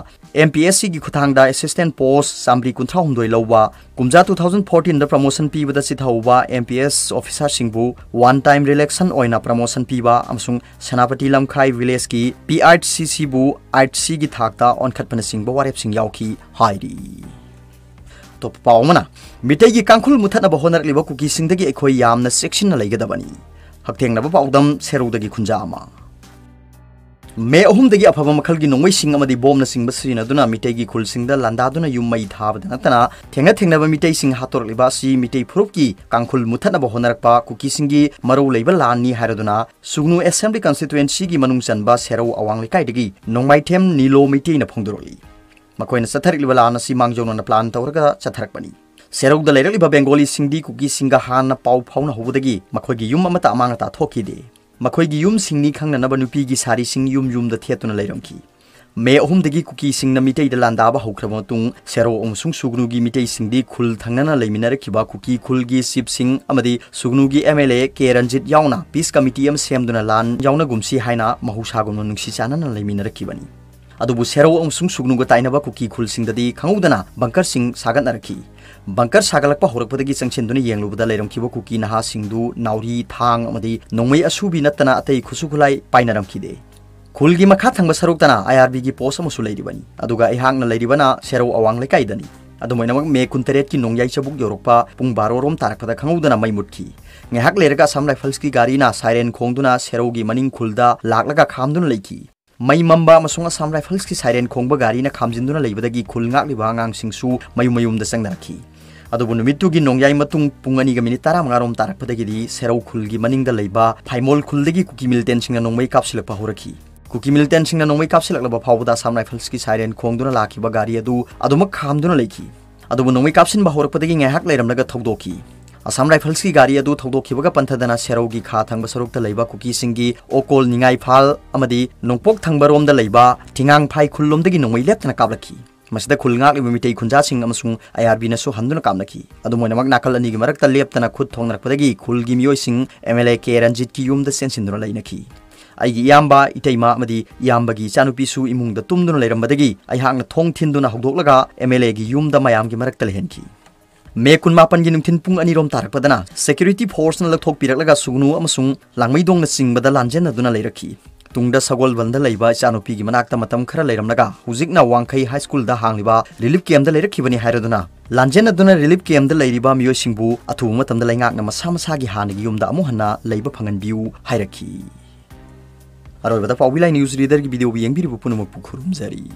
MPSCꯒꯤ ꯈꯨꯠꯊꯥꯡꯗ assistant post ꯆꯥꯃꯔꯤ ꯀꯨꯟꯊ꯭ꯔꯥꯍꯨꯝꯗꯣꯏ ꯂꯧꯕ, ꯀꯨꯝꯖꯥ two thousand fourteenꯗ promotion ꯄꯤꯕꯗ ꯆꯤꯊꯍꯧꯕ MPS officerꯁꯤꯡꯕꯨ one time relaxation ꯑꯣꯏꯅ promotion ꯄꯤꯕ ꯑꯃꯁꯨꯡ ꯁꯦꯅꯥꯄꯇꯤ ꯂꯝꯈꯥꯏ villageꯀꯤ PHCCꯕꯨ eight Cꯒꯤ ꯊꯥꯛꯇ ꯑꯣꯟꯈꯠꯄꯅꯆꯤꯡꯕ ꯋꯥꯔꯦꯞꯁꯤꯡ ꯌꯥꯎꯈꯤ ꯍꯥꯏꯔꯤ꯫ ꯑꯇꯣꯞꯄ ꯄꯥꯎ ꯑꯃꯅ, ꯃꯤꯇꯩꯒꯤ ꯀꯥꯡꯈꯨꯜ ꯃꯨꯠꯊꯠꯅꯕ ꯍꯣꯠꯅꯔꯛꯂꯤꯕ ꯀꯨꯀꯤꯁꯤꯡꯗꯒꯤ ꯑꯩꯈꯣꯏ ꯌꯥꯝꯅ ꯆꯦꯛꯁꯤꯟꯅ ꯂꯩꯒꯗꯕꯅꯤ꯫ ꯍꯛꯊꯦꯡꯅꯕ ꯄꯥꯎꯗꯝ ꯁꯦꯔꯧꯗꯒꯤ ꯈꯨꯟꯖꯥ ꯑꯃ꯫ ꯃꯦ ꯑꯍꯨꯝꯗꯒꯤ ꯑꯐꯕ ꯃꯈꯜꯒꯤ ꯅꯣꯡꯃꯩꯁꯤꯡ ꯑꯃꯗꯤ ꯕꯣꯝꯅꯆꯤꯡꯕ ꯁꯤꯖꯤꯟꯅꯗꯨꯅ ꯃꯤꯇꯩꯒꯤ ꯈꯨꯜꯁꯤꯡꯗ ꯂꯥꯟꯗꯥꯗꯨꯅ ꯌꯨꯝ ꯃꯩ ꯊꯥꯕꯗ ꯅꯠꯇꯅ ꯊꯦꯡꯅ ꯊꯦꯡꯅꯕ ꯃꯤꯇꯩꯁꯤꯡ ꯍꯥꯠꯇꯣꯔꯛꯂꯤꯕ ꯑꯁꯤ ꯃꯤꯇꯩ ꯐꯨꯔꯨꯞꯀꯤ ꯀꯥꯡꯈꯨꯜ ꯃꯨꯠꯊꯠꯅꯕ ꯍꯣꯠꯅꯔꯛꯄ ꯀꯨꯀꯤꯁꯤꯡꯒꯤ ꯃꯔꯧ ꯂꯩꯕ ꯂꯥꯟꯅꯤ ꯍꯥꯏꯔꯗꯨꯅ ꯁꯨꯒꯅꯨ Assembly Constituencyꯒꯤ ꯃꯅꯨꯡ ꯆꯟꯕ ꯁꯦꯔꯧ ꯑꯋꯥꯡ ꯂꯩꯀꯥꯏꯗꯒꯤ ꯅꯣꯡꯃꯥꯏꯊꯦꯝ ꯅꯤꯂꯣ ꯃꯩꯇꯩꯅ ꯐꯣꯡꯗꯣꯔꯛꯂꯤ꯫ ꯃꯈꯣꯏꯅ ꯆꯠꯊꯔꯛꯂꯤꯕ ꯂꯥꯟ ꯑꯁꯤ ꯃꯥꯡꯖꯧꯅꯅ plan ꯇꯧꯔꯒ ꯆꯠꯊꯔꯛꯄꯅꯤ꯫ ꯁꯦꯔꯧꯗ ꯂꯩꯔꯛꯂꯤꯕ ꯕꯦꯡꯒꯣꯂꯤꯁꯤꯡꯗꯤ ꯀꯨꯀꯤꯁꯤꯡꯒ ꯍꯥꯟꯅ ꯄꯥꯎ ꯐꯥꯎꯅꯍꯧꯕꯗꯒꯤ ꯃꯈꯣꯏꯒꯤ ꯌꯨꯝ ꯑꯃꯠꯇ ꯑꯃꯥꯡ ꯑꯇꯥ ꯊꯣꯛꯈꯤꯗꯦ꯫ ꯃꯈꯣꯏꯒꯤ ꯌꯨꯝꯁꯤꯡꯅꯤ ꯈꯪꯅꯅꯕ ꯅꯨꯄꯤꯒꯤ ꯁꯥꯔꯤꯁꯤꯡ ꯌꯨꯝ ꯌꯨꯝꯗ ꯊꯦꯠꯇꯨꯅ ꯂꯩꯔꯝꯈꯤ꯫ ꯃꯦ ꯑꯍꯨꯝꯗꯒꯤ ꯀꯨꯀꯤꯁꯤꯡꯅ ꯃꯤꯇꯩꯗ ꯂꯥꯟꯗꯥꯕ ꯍꯧꯈ꯭ꯔꯕ ꯃꯇꯨꯡ ꯁꯦꯔꯧ ꯑꯃꯁꯨꯡ ꯁꯨꯒꯅꯨꯒꯤ ꯃꯤꯇꯩꯁꯤꯡꯗꯤ ꯈꯨꯜ ꯊꯪꯅꯅ ꯂꯩꯃꯤꯟꯅꯔꯛꯈꯤꯕ ꯀꯨꯀꯤ ꯈꯨꯜꯒꯤ chiefꯁꯤꯡ ꯑꯃꯗꯤ ꯁꯨꯒꯅꯨꯒꯤ MLA ꯀꯦ ꯔꯟꯖꯤꯠ ꯌꯥꯎꯅ peace committee ꯑꯃ ꯁꯦꯝꯗꯨꯅ ꯂꯥꯟ ꯌꯥꯎꯅꯒꯨꯝꯁꯤ ꯍꯥꯏꯅ ꯃꯍꯧꯁꯥꯒꯨꯝꯅ ꯅꯨꯡꯁꯤ ꯆꯥꯟꯅꯅ ꯂꯩꯃꯤꯟꯅꯔꯛꯈꯤꯕꯅꯤ꯫ ꯑꯗꯨꯕꯨ ꯁꯦꯔꯧ ꯑꯃꯁꯨꯡ ꯁꯨꯒꯅꯨꯒ ꯇꯥꯏꯅꯕ ꯀꯨꯀꯤ ꯈꯨꯜꯁꯤꯡꯗꯗꯤ ꯈꯪꯍꯧꯗꯅ bunkerꯁꯤꯡ ꯁꯥꯒꯠꯅꯔꯛꯈꯤ꯫ Bunker ꯁꯥꯒꯠꯂꯛꯄ ꯍꯧꯔꯛꯄꯗꯒꯤ ꯆꯪꯁꯤꯟꯗꯨꯅ ꯌꯦꯡꯂꯨꯕꯗ ꯂꯩꯔꯝꯈꯤꯕ ꯀꯨꯀꯤ ꯅꯍꯥꯁꯤꯡꯗꯨ ꯅꯥꯎꯔꯤ, ꯊꯥꯡ ꯑꯃꯗꯤ ꯅꯣꯡꯃꯩ ꯑꯁꯨꯕꯤ ꯅꯠꯇꯅ ꯑꯇꯩ ꯈꯨꯠꯁꯨ ꯈꯨꯠꯂꯥꯏ ꯄꯥꯏꯅꯔꯝꯈꯤꯗꯦ꯫ ꯈꯨꯜꯒꯤ ꯃꯈꯥ ꯊꯪꯕ ꯁꯔꯨꯛꯇꯅ IRBꯒꯤ post ꯑꯃꯁꯨ ꯂꯩꯔꯤꯕꯅꯤ꯫ ꯑꯗꯨꯒ ꯑꯩꯍꯥꯛꯅ ꯂꯩꯔꯤꯕꯅ ꯁꯦꯔꯧ ꯑꯋꯥꯡ ꯂꯩꯀꯥꯏꯗꯅꯤ꯫ ꯑꯗꯨꯝ ꯑꯣꯏꯅꯃꯛ ꯃꯦ ꯀꯨꯟꯇꯔꯦꯠꯀꯤ ꯅꯣꯡꯌꯥꯏ ꯆꯕꯨꯛ ꯌꯧꯔꯛꯄ ꯄꯨꯡ ꯕꯥꯔꯣ ꯔꯣꯝ ꯇꯥꯔꯛꯄꯗ ꯈꯪꯍꯧꯗꯅ ꯃꯩ ꯃꯨꯠꯈꯤ꯫ ꯉꯥꯏꯍꯥꯛ ꯂꯩꯔꯒ Assam Riflesꯀꯤ ꯒꯥꯔꯤꯅ siren ꯈꯣꯡꯗꯨꯅ ꯁꯦꯔꯧꯒꯤ ꯃꯅꯤꯡ ꯈꯨꯜꯗ ꯂꯥꯛꯂꯒ ꯈꯥꯝꯗꯨꯅ ꯂꯩꯈꯤ꯫ ꯃꯩ ꯃꯝꯕ ꯑꯃꯁꯨꯡ ꯑꯁꯥꯝ ꯔꯥꯏꯐꯜꯁꯀꯤ ꯁꯥꯏꯔꯦꯟ ꯈꯣꯡꯕ ꯒꯥꯔꯤꯅ ꯈꯥꯝꯖꯤꯟꯗꯨꯅ ꯂꯩꯕꯗꯒꯤ ꯈꯨꯜ ꯉꯥꯛꯂꯤꯕ ꯑꯉꯥꯡꯁꯤꯡꯁꯨ ꯃꯌꯨꯝ ꯃꯌꯨꯝꯗ ꯆꯪꯅꯔꯛꯈꯤ꯫ ꯑꯗꯨꯕꯨ ꯅꯨꯃꯤꯠꯇꯨꯒꯤ ꯅꯣꯡꯌꯥꯏ ꯃꯇꯨꯡ ꯄꯨꯡ ꯑꯅꯤꯒ ꯃꯤꯅꯤꯠ ꯇꯔꯥꯃꯉꯥ ꯔꯣꯝ ꯇꯥꯔꯛꯄꯗꯒꯤꯗꯤ ꯁꯦꯔꯧ ꯈꯨꯜꯒꯤ ꯃꯅꯤꯡꯗ ꯂꯩꯕ ꯐꯥꯏꯃꯣꯜ ꯈꯨꯜꯗꯒꯤ ꯀꯨꯀꯤ ꯃꯤꯂꯤꯇꯦꯟꯁꯤꯡꯅ ꯅꯣꯡꯃꯩ ꯀꯥꯞꯁꯤꯜꯂꯛꯄ ꯍꯧꯔꯛꯈꯤ꯫ ꯀꯨꯀꯤ ꯃꯤꯂꯤꯇꯦꯟꯁꯤꯡꯅ ꯅꯣꯡꯃꯩ ꯀꯥꯞꯁꯤꯜꯂꯛꯂꯕ ꯐꯥꯎꯕꯗ ꯑꯁꯥꯝ ꯔꯥꯏꯐꯜꯁꯀꯤ ꯁꯥꯏꯔꯦꯟ ꯈꯣꯡꯗꯨꯅ ꯂꯥꯛꯈꯤꯕ ꯒꯥꯔꯤ ꯑꯗꯨ ꯑꯗꯨꯃꯛ ꯈꯥꯝꯗꯨꯅ ꯂꯩꯈꯤ꯫ ꯑꯗꯨꯕꯨ ꯅꯣꯡꯃꯩ ꯀꯥꯞꯁꯤꯟꯕ ꯍꯧꯔꯛꯄꯗꯒꯤ ꯉꯥꯏꯍꯥꯛ ꯂꯩꯔꯝꯂꯒ ꯊꯧꯗꯣꯛꯈꯤ꯫ ꯑꯁꯥꯝ ꯔꯥꯏꯐꯜꯁꯀꯤ ꯒꯥꯔꯤ ꯑꯗꯨ ꯊꯧꯗꯣꯛꯈꯤꯕꯒ ꯄꯟꯊꯗꯅ ꯁꯦꯔꯧꯒꯤ ꯈꯥ ꯊꯪꯕ ꯁꯔꯨꯛꯇ ꯂꯩꯕ ꯀꯨꯀꯤꯁꯤꯡꯒꯤ ꯑꯣꯀꯣꯜ ꯅꯤꯉꯥꯏꯐꯥꯜ ꯑꯃꯗꯤ ꯅꯣꯡꯄꯣꯛ ꯊꯪꯕꯔꯣꯝꯗ ꯂꯩꯕ ꯊꯤꯉꯥꯡꯐꯥꯏ ꯈꯨꯜꯂꯣꯝꯗꯒꯤ ꯅꯣꯡꯃꯩ ꯂꯦꯞꯇꯅ ꯀꯥꯞꯂꯛꯈꯤ꯫ ꯃꯁꯤꯗ ꯈꯨꯜ ꯉꯥꯛꯂꯤꯕ ꯃꯤꯇꯩ ꯈꯨꯟꯖꯥꯁꯤꯡ ꯑꯃꯁꯨꯡ ꯑꯥꯏ ꯑꯥꯔ ꯕꯤꯅꯁꯨ ꯍꯟꯗꯨꯅ ꯀꯥꯞꯅꯈꯤ꯫ ꯑꯗꯨꯝ ꯑꯣꯏꯅꯃꯛ, ꯅꯥꯀꯜ ꯑꯅꯤꯒꯤ ꯃꯔꯛꯇ ꯂꯦꯞꯇꯅ ꯈꯨꯠ ꯊꯣꯡꯅꯔꯛꯄꯗꯒꯤ ꯈꯨꯜꯒꯤ ꯃꯤꯑꯣꯏꯁꯤꯡ ꯑꯦꯝ ꯑꯦꯜ ꯑꯦ ꯀꯦ ꯔꯟꯖꯤꯠꯀꯤ ꯌꯨꯝꯗ ꯆꯦꯟꯁꯤꯟꯗꯨꯅ ꯂꯩꯅꯈꯤ꯫ ꯑꯩꯒꯤ ꯏꯌꯥꯝꯕ, ꯏꯇꯩꯃ ꯑꯃꯗꯤ ꯏꯌꯥꯝꯕꯒꯤ ꯏꯆꯥꯅꯨꯄꯤꯁꯨ ꯏꯃꯨꯡꯗ ꯇꯨꯝꯗꯨꯅ ꯂꯩꯔꯝꯕꯗꯒꯤ ꯑꯩꯍꯥꯛꯅ ꯊꯣꯡ ꯊꯤꯟꯗꯨꯅ ꯍꯧꯗꯣꯛꯂꯒ ꯑꯦꯝ ꯑꯦꯜ ꯑꯦꯒꯤ ꯌꯨꯝꯗ ꯃꯌꯥꯝꯒꯤ ꯃꯔꯛꯇ ꯂꯩꯍꯟꯈꯤ꯫ ꯃꯦ ꯀꯨꯟꯃꯥꯄꯟꯒꯤ ꯅꯨꯡꯊꯤꯜ ꯄꯨꯡ ꯑꯅꯤ ꯔꯣꯝ ꯇꯥꯔꯛꯄꯗꯅ ꯁꯦꯀ꯭ꯌꯨꯔꯤꯇꯤ ꯐꯣꯔꯁꯅ ꯂꯧꯊꯣꯛꯄꯤꯔꯛꯂꯒ ꯁꯨꯒꯅꯨ ꯑꯃꯁꯨꯡ ꯂꯥꯡꯃꯩꯗꯣꯡꯅ ꯆꯤꯡꯕꯗ ꯂꯥꯟꯖꯦꯟꯅꯗꯨꯅ ꯂꯩꯔꯛꯈꯤ꯫ ꯇꯨꯡꯗ ꯁꯒꯣꯜꯕꯟꯗ ꯂꯩꯕ ꯏꯆꯥꯅꯨꯄꯤꯒꯤ ꯃꯅꯥꯛꯇ ꯃꯇꯝ ꯈꯔ ꯂꯩꯔꯝꯂꯒ ꯍꯧꯖꯤꯛꯅ ꯋꯥꯡꯈꯩ ꯍꯥꯏ ꯁ꯭ꯀꯨꯜꯗ ꯍꯥꯡꯂꯤꯕ ꯔꯤꯂꯤꯐ ꯀꯦꯝꯞꯇ ꯂꯩꯔꯛꯈꯤꯕꯅꯤ ꯍꯥꯏꯔꯗꯨꯅ ꯂꯥꯟꯖꯦꯟꯅꯗꯨꯅ ꯔꯤꯂꯤꯐ ꯀꯦꯝꯞꯇ ꯂꯩꯔꯤꯕ ꯃꯤꯑꯣꯏꯁꯤꯡꯕꯨ ꯑꯊꯨꯕ ꯃꯇꯝꯗ ꯂꯩꯉꯥꯛꯅ ꯃꯁꯥ ꯃꯁꯥꯒꯤ ꯍꯥꯟꯅꯒꯤ ꯌꯨꯝꯗ ꯑꯃꯨꯛ ꯍꯟꯅ ꯂꯩꯕ ꯐꯪꯍꯟꯕꯤꯌꯨ ꯍꯥꯏꯔꯛꯈꯤ꯫ ꯑꯔꯣꯏꯕꯗ ꯄꯥꯎꯕꯤ ꯂꯥꯏ ꯅ꯭ꯌꯨꯁ ꯔꯤꯗꯔꯒꯤ ꯚꯤꯗꯤꯑꯣꯕꯨ ꯌꯦꯡꯕꯤꯔꯤꯕ ꯄꯨꯝꯅꯃꯛꯄꯨ ꯈꯨꯔꯨꯝꯖꯔꯤ꯫